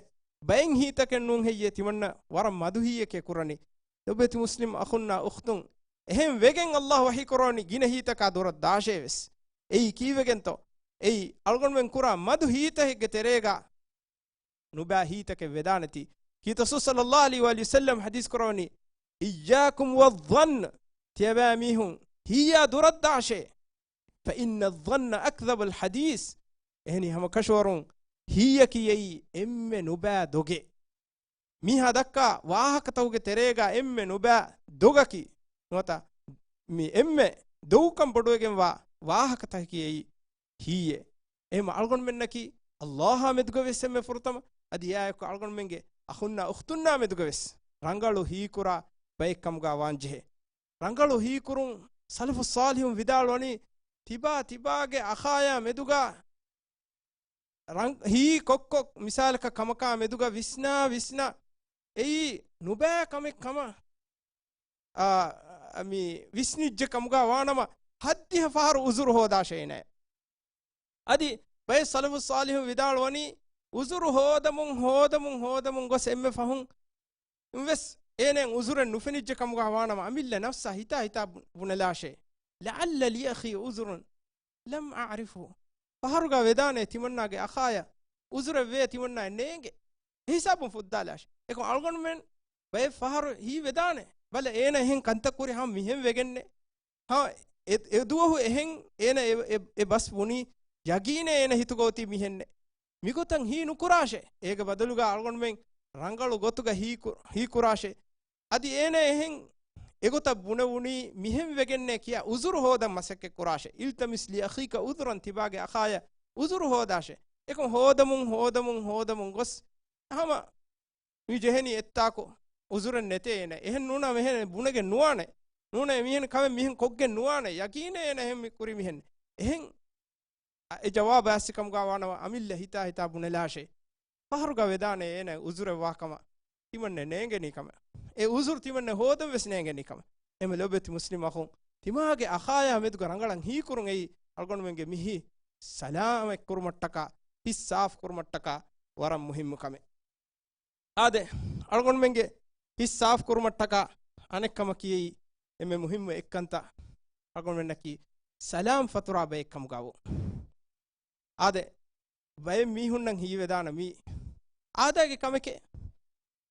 ބައެއް ހީތަކެއް ނޫން ހެއްޔޭ ތިމަންނަ ވަރަށް މަދު ހީއެކޭ ކުރަނީ. ލޮބުވެތި މުސްލިމް އަޚުންނާ އުޚްތުން، އެހެން ވެގެން ﷲ ވަޙީކުރައްވަނީ ގިނަ ހީތަކާ ދުރަށް ދާށޭވެސް. އެއީ ކީއްވެގެންތޯ؟ އެއީ އަޅުގަނޑުމެން ކުރާ މަދު ހީތަކެއްގެ ތެރޭގަ ނުބައި ހީތަކެއް ވެދާނެތީ. ކީރިތި ރަސޫލު ޞައްލައްލާހު ޢަލައިހި ވައަލިހި ވަސައްލަމް ޙަދީޘް ކުރައްވަނީ، إياكم والظن، ތިޔަބައިމީހުން ހީއާ ދުރަށްދާށޭ. فإن الظن أكذب الحديث. އެހެނީ ހަމަކަށަވަރުން ހީއަކީ އެއީ އެންމެ ނުބައި ދޮގެއް. މީހާ ދައްކާ ވާހަކަތަކުގެ ތެރޭގަ އެންމެ ނުބައި ދޮގަކީ، ނުވަތަ މި އެންމެ ދޮގުކަން ބޮޑުވެގެންވާ ވާހަކަތަކަކީ އެއީ ހީއޭ. އެހެން އަޅުގަނޑުމެންނަކީ ﷲ އާ މެދުގަ ވެސް އެންމެ ފުރަތަމަ، އަދި އެއާއެކު އަޅުގަނޑުމެންގެ އަޚުންނާ އުޚްތުންނާ މެދުގަ ވެސް ރަނގަޅު ހީކުރާ ބައެއްކަމުގަ ވާންޖެހޭ. ރަނގަޅު ހީކުރުން ސަލަފުއް ޞާލިޙުން ވިދާޅުވަނީ، ތިބާ ތިބާގެ އަޚާޔާ މެދުގަ ރަން-، ހީ ކޮއްކޮ މިސާލަކަށް ކަމަކާ މެދުގަ ވިސްނާ ވިސްނާ އެއީ ނުބައި ކަމެއް ކަމަށް، އާ، މި ވިސްނިއްޖެ ކަމުގަ ވާނަމަ، ހައްދިހަ ފަހަރު ޢުޛުރު ހޯދާށޭ އޭނަ. އަދި ބައެއް ސަލަފުއް ޞާލިޙުން ވިދާޅުވަނީ، ޢުޛުރު ހޯދަމުން ހޯދަމުން ހޯދަމުން ގޮސް އެންމެ ފަހުން ވެސް އޭނައަށް ޢުޛުރެއް ނުފެނިއްޖެ ކަމުގަ ވާނަމަ، އަމިއްލަ ނަފްސާ ހިތާ ހިތާ ބު-، ބުނެލާށޭ. لعل لأخي عذرا لم أعرفه. ފަހަރުގަ ވެދާނެ ތިމަންނާގެ އަޚާޔަށް ޢުޛުރެއް ވޭ ތިމަންނާއަށް ނޭނގެ. އެ ހިސާބުން ފުއްދާލާށޭ. އެކަމް އަޅުގަނޑުމެން ބައެއް ފަހަރު ހީވެދާނެ. ބަލަ އޭނަ އެހެން ކަންތައް ކުރި ހަމަ މިހެން ވެގެންނޭ. ހަ، އެ، އެ ދުވަހު އެހެން އޭނަ އެ، އެ، އެ ބަސް ބުނީ، ޔަގީނޭ އޭނަ ހިތުގަ އޮތީ މިހެންނޭ. މިގޮތަށް ހީ ނުކުރާށޭ. އޭގެ ބަދަލުގަ އަޅުގަނޑުމެން ރަނގަޅު ގޮތުގަ ހީ ކު-، ހީ ކުރާށޭ. އަދި އޭނަ އެހެން އެގޮތަށް ބުނެވުނީ މިހެން ވެގެންނޭ ކިޔާ ޢުޛުރު ހޯދަން މަސައްކަތް ކުރާށޭ. التمس لأخيك عذرا، ތިބާގެ އަޚާޔަށް ޢުޛުރު ހޯދާށޭ. އެކަމް ހޯދަމުން ހޯދަމުން ހޯދަމުން ގޮސް ހަމަ މި ޖެހެނީ އެއްތާކު ޢުޛުރެއް ނެތޭ އޭނަ. އެހެން ނޫނާ މިހެން ބުނެގެން ނުވާނެ. ނޫނޭ މިހެން ކަމެއް މިހެން ކޮށްގެން ނުވާނެ. ޔަގީނޭ އޭނަ އެހެން މި ކުރި މިހެން. އެހެން އެ ޖަވާބު އައިސް ކަމުގަ ވާނަމަ އަމިއްލަ ހިތާ ހިތާ ބުނެލާށޭ. ފަހަރުގަ ވެދާނެ އޭނަ ޢުޛުރެއް ވާ ކަމަށް، ތިމަންނަ ނޭނގެނީ ކަމަށް. އެ ޢުޛުރު ތިމަންނަ ހޯދަން ވެސް ނޭނގެނީ ކަމަށް. އެމެ ލޮބެތި މުސްލިމް އަޚުން، ތިމާގެ އަޚާޔާ މެދުގަ ރަނގަޅަށް ހީކުރުން އެއީ އަޅުގަނޑުމެންގެ މި ހިތް ސަލާމަތް ކުރުމަށްޓަކާ، ހިތް ސާފު ކުރުމަށްޓަކާ ވަރަށް މުހިއްމު ކަމެއް. އާދެ، އަޅުގަނޑުމެންގެ ހިތް ސާފު ކުރުމަށްޓަކާ އަނެއްކަމަކީ އެއީ އެންމެ މުހިއްމު އެއްކަންތައް އަޅުގަނޑުމެންނަކީ ސަލާމް ފަތުރާ ބައެއްކަމުގަވު. އާދެ، ބައެއް މީހުންނަށް ހީވެދާނަ މީ އާދައިގެ ކަމެކޭ.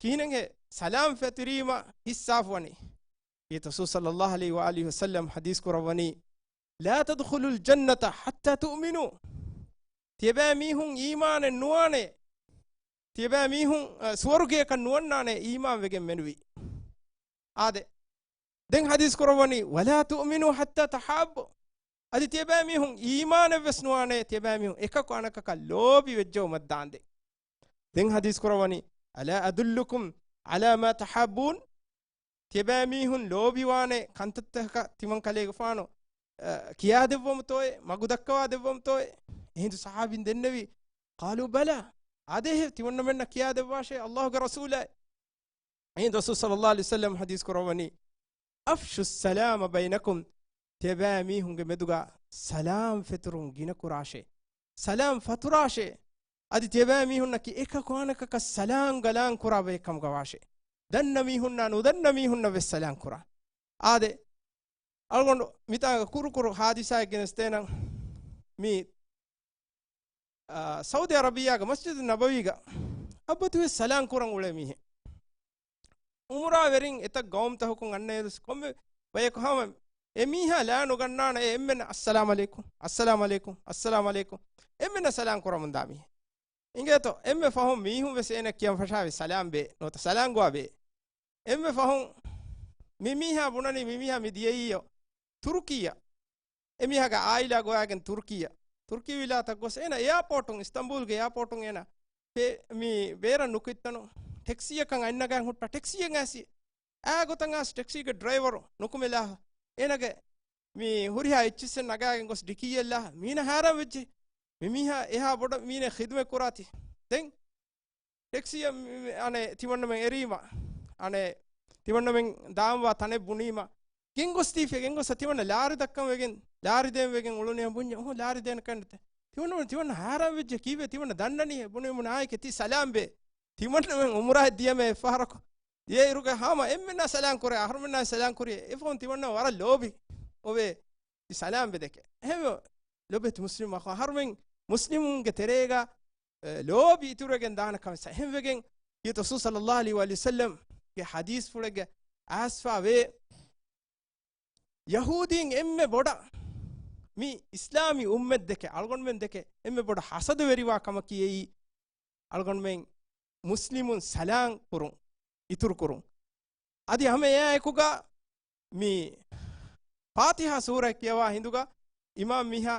ކިހިނެއްހޭ ސަލާމް ފެތުރީމަ ހިތް ސާފުވަނީ؟ ކީރިތި ރަސޫލު ޞައްލައްލާހު ޢަލައިހި ވައާލިހި ވަސައްލަމް ޙަދީޘް ކުރައްވަނީ، لا تدخلوا الجنة حتى تؤمنوا. ތިޔަބައިމީހުން އީމާނެއް ނުވާނެ. ތިޔަބައިމީހުން، އަ، ސުވަރުގެއަކަށް ނުވަންނާނެ އީމާން ވެގެން މެނުވީ. އާދެ، ދެން ޙަދީޘް ކުރައްވަނީ، ولا تؤمنوا حتى تحابوا. އަދި ތިޔަބައިމީހުން އީމާނެއް ވެސް ނުވާނެ، ތިޔަބައިމީހުން އެކަކު އަނެކަކަށް ލޯބިވެއްޖައުމަށް ދާންދެން. ދެން ޙަދީޘް ކުރައްވަނީ، "ألا أدلكم على ما تحابون؟" ތިޔަބައިމީހުން ލޯބިވާނެ ކަންތައްތަކަކަށް ތިމަން ކަލޭގެފާނު، އަ، ކިޔާދެއްވަމުތޯއޭ؟ މަގު ދައްކަވާ ދެއްވަމުތޯއޭ؟ އެހިނދު ޞަޙާބީން ދެންނެވީ، "قالوا بلى." އާދެހެ، ތިމަންނަމެންނަށް ކިޔާދެއްވާށޭ، ﷲގެ ރަސޫލާއޭ. އެހިނދު ރަސޫލު ޞައްލައްލާހު ޢަލައިހި ވަސައްލަމަ ޙަދީޘް ކުރައްވަނީ، "أفشوا السلام بينكم." ތިޔަބައިމީހުންގެ މެދުގަ ސަލާމް ފެތުރުން ގިނަ ކުރާށޭ. ސަލާމް ފަތުރާށޭ. އަދި ތިޔަބައިމީހުންނަކީ އެކަކު އަނެކަކަށް ސަލާމް ގަލާން ކުރާ ބައެއް ކަމުގަ ވާށޭ. ދަންނަ މީހުންނާ ނުދަންނަ މީހުންނަށް ވެސް ސަލާމް ކުރާ. އާދެ، އަޅުގަނޑު މިތާގަ ކުރު ކުރު ޙާދިސާއެއް ގެނެސް ދޭނަން. މި، އާ، ސައުދީ އަރަބިއްޔާގަ މަސްޖިދު ނަބަވީގަ އަބަދުވެސް ސަލާމް ކުރަން އުޅޭ މީހެއް. އުމުރާ ވެރިން އެތައް ގައުމުތަކުން އަންނައިރު ކޮންމެ ބަޔަކު ހަމަ އެ މީހާ ލާ ނުގަންނާނެ، އެ އެންމެން އައްސަލާމް ޢަލައިކުމް، އައްސަލާމް ޢަލައިކުމް، އައްސަލާމް ޢަލައިކުމް، އެންމެންނަށް ސަލާމް ކުރަމުންދާ މީހެއް. އިނގޭތޯ، އެންމެ ފަހުން މީހުން ވެސް އޭނަ ކިޔަން ފަށާވި ސަލާމް ބޭ، ނުވަތަ ސަލާމް ގޮވާ ބޭ. އެންމެ ފަހުން މި މީހާ ބުނަނީ މި މީހާ މި ދިޔައީޔޯ ތުރުކީއަށް. އެމީހާގެ އާއިލާ ގޮވާގެން ތުރުކީއަށް. ތުރުކީ ވިލާތަށް ގޮސް އޭނަ އެއާޕޯޓުން، އިސްތަންބޫލްގެ އެއާޕޯޓުން އޭނަ މި ބޭރަށް ނުކުތްތަނު ޓެކްސީއަކަށް އަންނަގަން ހުއްޓާ ޓެކްސީއެއް އައިސް. އާ ގޮތަށް އައިސް ޓެކްސީގެ ޑްރައިވަރު ނުކުމެލާ. އޭނަގެ މި ހުރިހާ އެއްޗިއްސެއް ނަގާގެން ގޮސް ޑިކީއަށްލާ. މީނަ ހައިރާން ވެއްޖެ. މި މީހާ އެހާ ބޮޑަށް މީނަ ޚިދުމަތް ކުރާތި. ދެން ޓެކްސީއަށް މި-، މި-، އަނެއް ތިމަންނަމެން އެރީމަ، އަނެއް ތިމަންނަމެން ދާންވާ ތަނެއް ބުނީމަ، ގެންގޮސްދީފި، ގެންގޮސް ތިމަންނަ ލާރި ދައްކަން ވެގެން، ލާރި ދޭން ވެގެން އުޅުނިއަ ބުންޏެ، އޮހޮ، ލާރި ދޭނެ ކަންނެތެ. ތިމަންނަމެން، ތިމަންނަ ހައިރާން ވެއްޖެ، ކީއްވެ ތިމަންނަ ދަންނަނީ؟ ބުނި ބުނި އާއެކެ ތި ސަލާމް ބޭ. ތިމަންނަމެން އުމުރާ ދިޔަމޭ އެއްފަހަރަކު. ދިޔައިރުގަ ހަމަ އެންމެންނާ ސަލާމް ކުރޭ، އަހަރުމެންނާ ސަލާމް ކުރި. އެފަހުން ތިމަންނަ ވަރަށް ލޯބި. އޮވޭ. ތި ސަލާމް ބެދެކެ. އެހެންވެ، ލޮބެތި މުސްލިމް އަޚު، އަހަރުމެން މުސްލިމުންގެ ތެރޭގަ، އެ، ލޯބި އިތުރުވެގެން ދާނެ ކަމެއް ސަ-، އެހެންވެގެން ކީރިތި ރަސޫލު ޞައްލައްލާހު ޢަލައިހި ވަސައްލަމްގެ ޙަދީޘްފުޅެއްގެ އައިސްފާވޭ، ޔަހޫދީން އެންމެ ބޮޑަށް މި އިސްލާމީ އުއްމަތް ދެކެ، އަޅުގަނޑުމެން ދެކެ އެންމެ ބޮޑަށް ޙަސަދުވެރިވާ ކަމަކީ އެއީ، އަޅުގަނޑުމެން މުސްލިމުން ސަލާން ކުރުން، އިތުރު ކުރުން. އަދި ހަމަ އެއާއެކުގަ މި ފާތިޙާ ސޫރަ ކިޔަވާ ހިނދުގަ އިމާމް މީހާ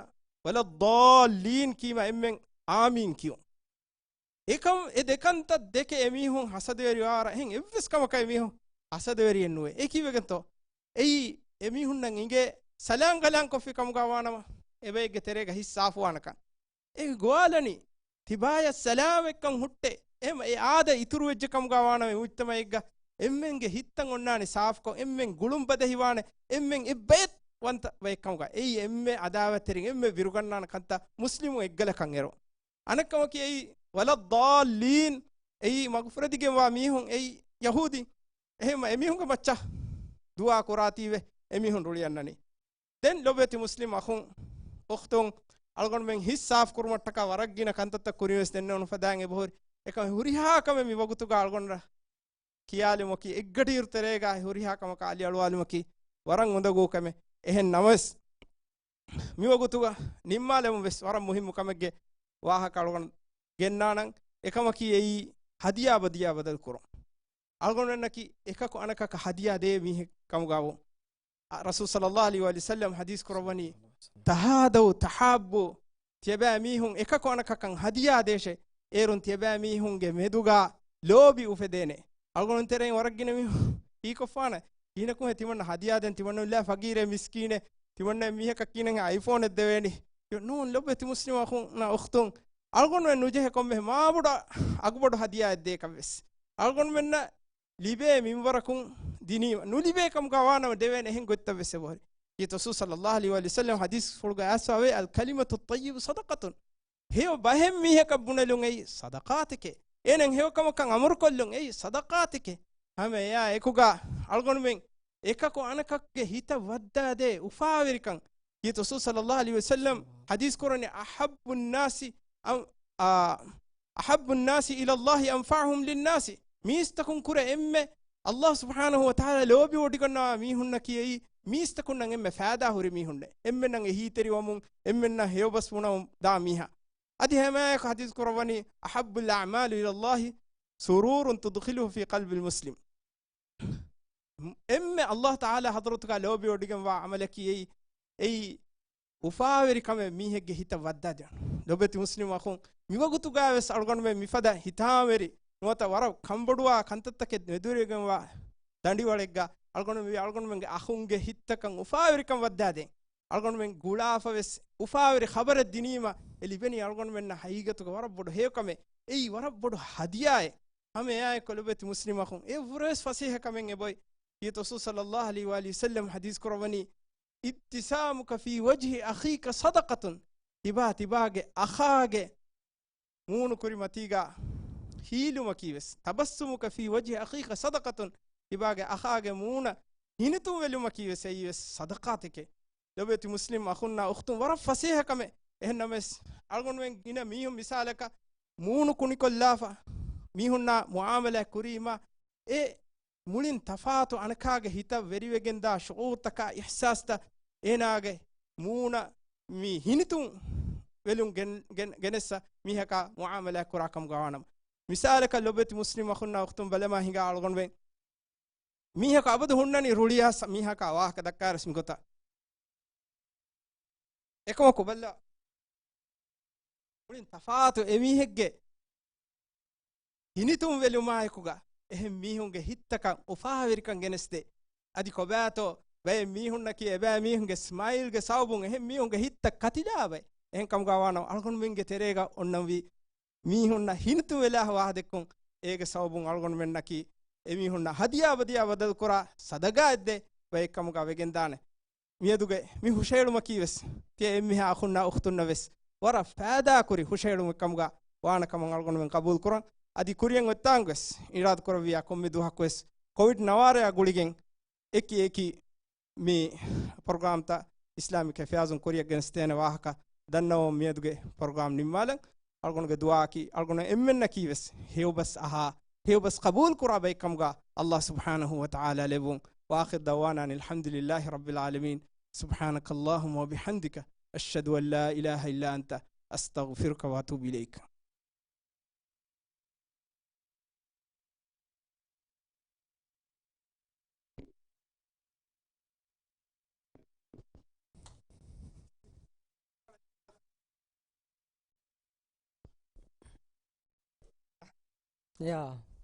ވަލައްޟާއްލީން ކީމަ އެންމެން އާމީން ކިޔުން. އެކަން، އެ ދެކަންތައް ދެކެ އެމީހުން ހަސަދަވެރިވާވަރަށް އެހެން އެއްވެސް ކަމަކަށް އެމީހުން ހަސަދަވެރިއެއް ނުވޭ. އެ ކީއްވެގެންތޯ؟ އެއީ އެމީހުންނަށް އިނގޭ ސަލާން ގަލާން ކޮށްފި ކަމުގަ ވާނަމަ، އެބައެއްގެ ތެރޭގަ ހިތް ސާފުވާނެކަން. އެ ގޮވާލަނީ ތިބާޔަށް ސަލާމް އެއްކަން ހުއްޓޭ. އެހެން އެ އާދަ އިތުރުވެއްޖެ ކަމުގަ ވާނަމަ އެ މުޖްތަމަޢެއްގަ އެންމެންގެ ހިތްތައް އޮންނާނެ ސާފުކޮށް، އެންމެން ގުޅުން ބަދަހިވާނެ، އެންމެން އެއްބައެއް ވަންތަ ބައެއް ކަމުގަ. އެއީ އެންމެ އަދާވަތްތެރިން، އެންމެ ބިރުގަންނާނެ ކަންތައް މުސްލިމުން އެއްގަލަކަށް އެރު. އަނެއްކަމަކީ އެއީ ވަލައްޟާއްލީން، އެއީ މަގުފުރެދިގެންވާ މީހުން، އެއީ ޔަހޫދީން. އެހެން އެމީހުންގެ މައްޗަށް ދުޢާ ކުރާތީވެ އެމީހުން ރުޅިއަންނަނީ. ދެން ލޮބެތި މުސްލިމް އަޚުން، އުޚްތުން، އަޅުގަނޑުމެން ހިތް ސާފު ކުރުމަށްޓަކާ ވަރަށް ގިނަ ކަންތައްތައް ކުރިން ވެސް ދެންނެވުނު ފަދައިން އެބަހުރި. އެކަމަކު ހުރިހާ ކަމެއް މި ވަގުތުގަ އަޅުގަނޑަށް ކިޔާލުމަކީ އެއްގަޑިއިރު ތެރޭގަ ހުރިހާ ކަމަކަށް އަލިއަޅުވާލުމަކީ ވަރަށް އުނދަގޫ ކަމެއް. އެހެން ނަމަވެސް، މިވަގުތުގަ ނިންމާލަމުން ވެސް ވަރަށް މުހިއްމު ކަމެއްގެ ވާހަކަ އަޅުގަނޑު ގެންނާނަން. އެކަމަކީ އެއީ ހަދިޔާ ބަދިޔާ ބަދަލު ކުރުން. އަޅުގަނޑުމެންނަކީ އެކަކު އަނެކަކަށް ހަދިޔާ ދޭ މީހެއް ކަމުގަވުން. އަ، ރަސޫލު ޞައްލައްލާހު ޢަލައިހި ވަސައްލަމް ޙަދީޘް ކުރައްވަނީ، "ތަހާދަވް ތަޙާއްބު." ތިޔަބައިމީހުން އެކަކު އަނެކަކަށް ހަދިޔާ ދޭށޭ. އޭރުން ތިޔަބައިމީހުންގެ މެދުގަ ލޯބި އުފެދޭނެ. އަޅުގަނޑު ތެރެއިން ވަރަށް ގިނަ މީހުން ހީކޮށްފާނެ. ކިހިނަކުހެ ތިމަންނަ ހަދިޔާ ދޭން، ތިމަންނަ އުލާ ފަގީރޭ މިސްކީނެ، ތިމަންނަ މީހަކަށް ކިހިނެއް އައިފޯނެއް ދެވޭނީ. ނޫން ލޮބެތި މުސްލިމް އަޚުންނާ އުޚްތުން، އަޅުގަނޑުމެން ނުޖެހޭ ކޮންމެ މާބޮޑަށް އަގުބޮޑު ހަދިޔާއެއް ދޭކަށްވެސް. އަޅުގަނޑުމެންނަށް ލިބޭ މިންވަރަކުން ދިނީމަ، ނުލިބޭ ކަމުގަ ވާނަމަ ދެވޭނެ އެހެން ގޮތްތައް ވެސް އެބަހުރި. ކީރިތި ރަސޫލު ޞައްލައްލާހު ޢަލައިހި ވަސައްލަމް ޙަދީޘްފުޅުގަ އައިސްފާވޭ، "الكلمة الطيبة صدقة." ހެޔޮ ބަހެއް މީހަކަށް ބުނެލުން އެއީ ޞަދަޤާތެކޭ. އޭނަން ހެޔޮ ކަމަކަށް އަމުރުކޮށްލުން އެއީ ޞަދަޤާތެކޭ. ހަމަ އެއާ އެކުގަ އަޅުގަނޑުމެން އެކަކު އަނެކަކުގެ ހިތަށް ވައްދާދޭ އުފާވެރިކަން. ކީރިތި ރަސޫލު ޞައްލައްލާހު ޢަލައިހި ވަސައްލަމް ޙަދީޘް ކުރަނީ، "أحب الناس أن-، آ، أحب الناس إلى الله أنفعهم للناس." މީސްތަކުން ކުރެ އެންމެ ﷲ ސުބްޙާނަހޫ ވަތަޢާލާ ލޯބިވޮޑިގަންނަވާ މީހުންނަކީ އެއީ މީސްތަކުންނަށް އެންމެ ފައިދާ ހުރި މީހުންނޭ. އެންމެންނަށް އެހީތެރިވަމުން، އެންމެންނަށް ހެޔޮބަސް ބުނަވަން ދާ މީހާ. އަދި ހަމައެކަކު ޙަދީޘް ކުރައްވަނީ، "أحب الأعمال إلى الله سرور تدخله في قلب المسلم." އެންމެ ﷲ ތަޢާލާ ޙަޟްރަތުގަ ލޯބިވޮޑިގެންވާ ޢަމަލަކީ އެއީ، އެއީ އުފާވެރިކަމެއް މީހެއްގެ ހިތަށް ވައްދާދިނުން. ލޮބެތި މުސްލިމް އަޚުން، މިވަގުތުގައިވެސް އަޅުގަނޑުމެން މިފަދަ ހިތާމަވެރި ނުވަތަ ވަރަށް ކަންބޮޑުވާ ކަންތައްތަކެއް ނެދުރިގެންވާ ދަނޑިވަޅެއްގަ އަޅުގަނޑު މި އަޅުގަނޑުމެންގެ އަޚުންގެ ހިތްތަކަށް އުފާވެރިކަން ވައްދާދޭން. އަޅުގަނޑުމެން ގުޅާފަވެސް އުފާވެރި ޚަބަރެއް ދިނީމަ އެ ލިބެނީ އަޅުގަނޑުމެންނަށް ހަގީގަތުގަ ވަރަށް ބޮޑު ހެޔޮކަމެއް. އެއީ ވަރަށް ބޮޑު ހަދިޔާއެއް. ހަމަ އެއާއެކު ލޮބެތި މުސްލިމް އަޚުން އެއްވުރެވެސް ފަސޭހަކަމެއް އެބޮތް. ކީރިތި ރަސޫލު ޞައްލައްލާހު ޢަލައިހި ވައަލިހި ވަސައްލަމް ޙަދީޘް ކުރައްވަނީ، ابتسامك في وجه أخيك صدقة. ތިބާ ތިބާގެ އަޚާގެ މޫނު ކުރިމަތީގަ ހީލުމަކީވެސް، تبسمك في وجه أخيك صدقة، ތިބާގެ އަޚާގެ މޫނަށް ހިނިތުންވެލުމަކީވެސް އެއީވެސް ޞަދަޤާތެކޭ. ލޮބެތި މުސްލިމް އަޚުންނާ އުޚްތުން، ވަރަށް ފަސޭހަ ކަމެއް. އެހެންނަމަވެސް، އަޅުގަނޑުމެން ގިނަ މީހުން މިސާލަކަށް މޫނު ކުނިކޮށްލާފަ، މީހުންނާ މުޢާމަލާތް ކުރީމާ، އެ މުޅިން ތަފާތު އަނެކާގެ ހިތަށް ވެރިވެގެންދާ ޝުޢޫރުތަކާ، އިޙްސާސްތައް އޭނާގެ މޫނަށް މި ހިނިތުން ވެލުން ގެން-، ގެން-، ގެނެއްސަ މީހަކާ މުޢާމަލާތް ކުރާ ކަމުގަ ވާނަމަ. މިސާލަކަށް ލޮބެތި މުސްލިމް އަޚުންނާ އުޚްތުން ބަލަމާ ހިނގާ އަޅުގަނޑުމެން މީހަކު އަބަދު ހުންނަނީ ރުޅިއައިސް މީހަކާ ވާހަކަ ދައްކާއިރުވެސް މިގޮތަށް. އެކަމަކު ބައްލަ މުޅިން ތަފާތު އެމީހެއްގެ ހިނިތުންވެލުމާއެކުގަ އެހެން މީހުންގެ ހިތްތަކަށް އުފާވެރިކަން ގެނެސްދޭ. އަދި ކޮބާތޯ ބައެއް މީހުންނަކީ އެބައިމީހުންގެ ސްމައިލްގެ ސަބަބުން އެހެން މީހުންގެ ހިތްތައް ކަތިލާބައި. އެހެން ކަމުގަ ވާނަމަ އަޅުގަނޑުމެންގެ ތެރޭގަ އޮންނަންވީ މީހުންނަށް ހިނިތުންވެލާ ވާހަކަ ދެއްކުން. އޭގެ ސަބަބުން އަޅުގަނޑުމެންނަކީ އެމީހުންނަށް ހަދިޔާ ބަދިޔާ ބަދަލުކުރާ ސަދަގާތްދޭ ބައެއްކަމުގަ ވެގެންދާނެ. މިއަދުގެ މި ހުށަހެޅުމަކީވެސް ތިޔަ އެންމެހާ އަޚުންނާ އުޚްތުންނަށްވެސް ވަރަށް ފައިދާކުރި ހުށަހެޅުމެއްކަމުގަ ވާނެ ކަމަށް އަޅުގަނޑުމެން ޤަބޫލުކުރަން. އަދި ކުރިއަށް އޮތްތާނގަވެސް އިރާދަކުރެއްވިޔާ ކޮންމެ ދުވަހަކުވެސް ކޮވިޑް ނަވާރަޔާ ގުޅިގެން އެކި އެކި މި ޕްރޮގްރާމްތައް އިސްލާމިކް އެފެއާޒުން ކުރިއަށް ގެނެސްދޭނެ ވާހަކަ ދަންނަވަމުން މިއަދުގެ ޕްރޮގްރާމް ނިންމާލަން. އަޅުގަނޑުގެ ދުޢާއަކީ އަޅުގަނޑު އެންމެންނަކީވެސް ހެޔޮބަސް އަހާ، ހެޔޮބަސް ޤަބޫލުކުރާ ބައެއްކަމުގަ ﷲ ސުބްޙާނަހޫ ވަތަޢާލާ ލެއްވުން. وآخر دعوانا أن الحمد لله رب العالمين. سبحانك اللهم وبحمدك، أشهد أن لا إله إلا أنت، أستغفرك وأتوب إليك. ޔާ.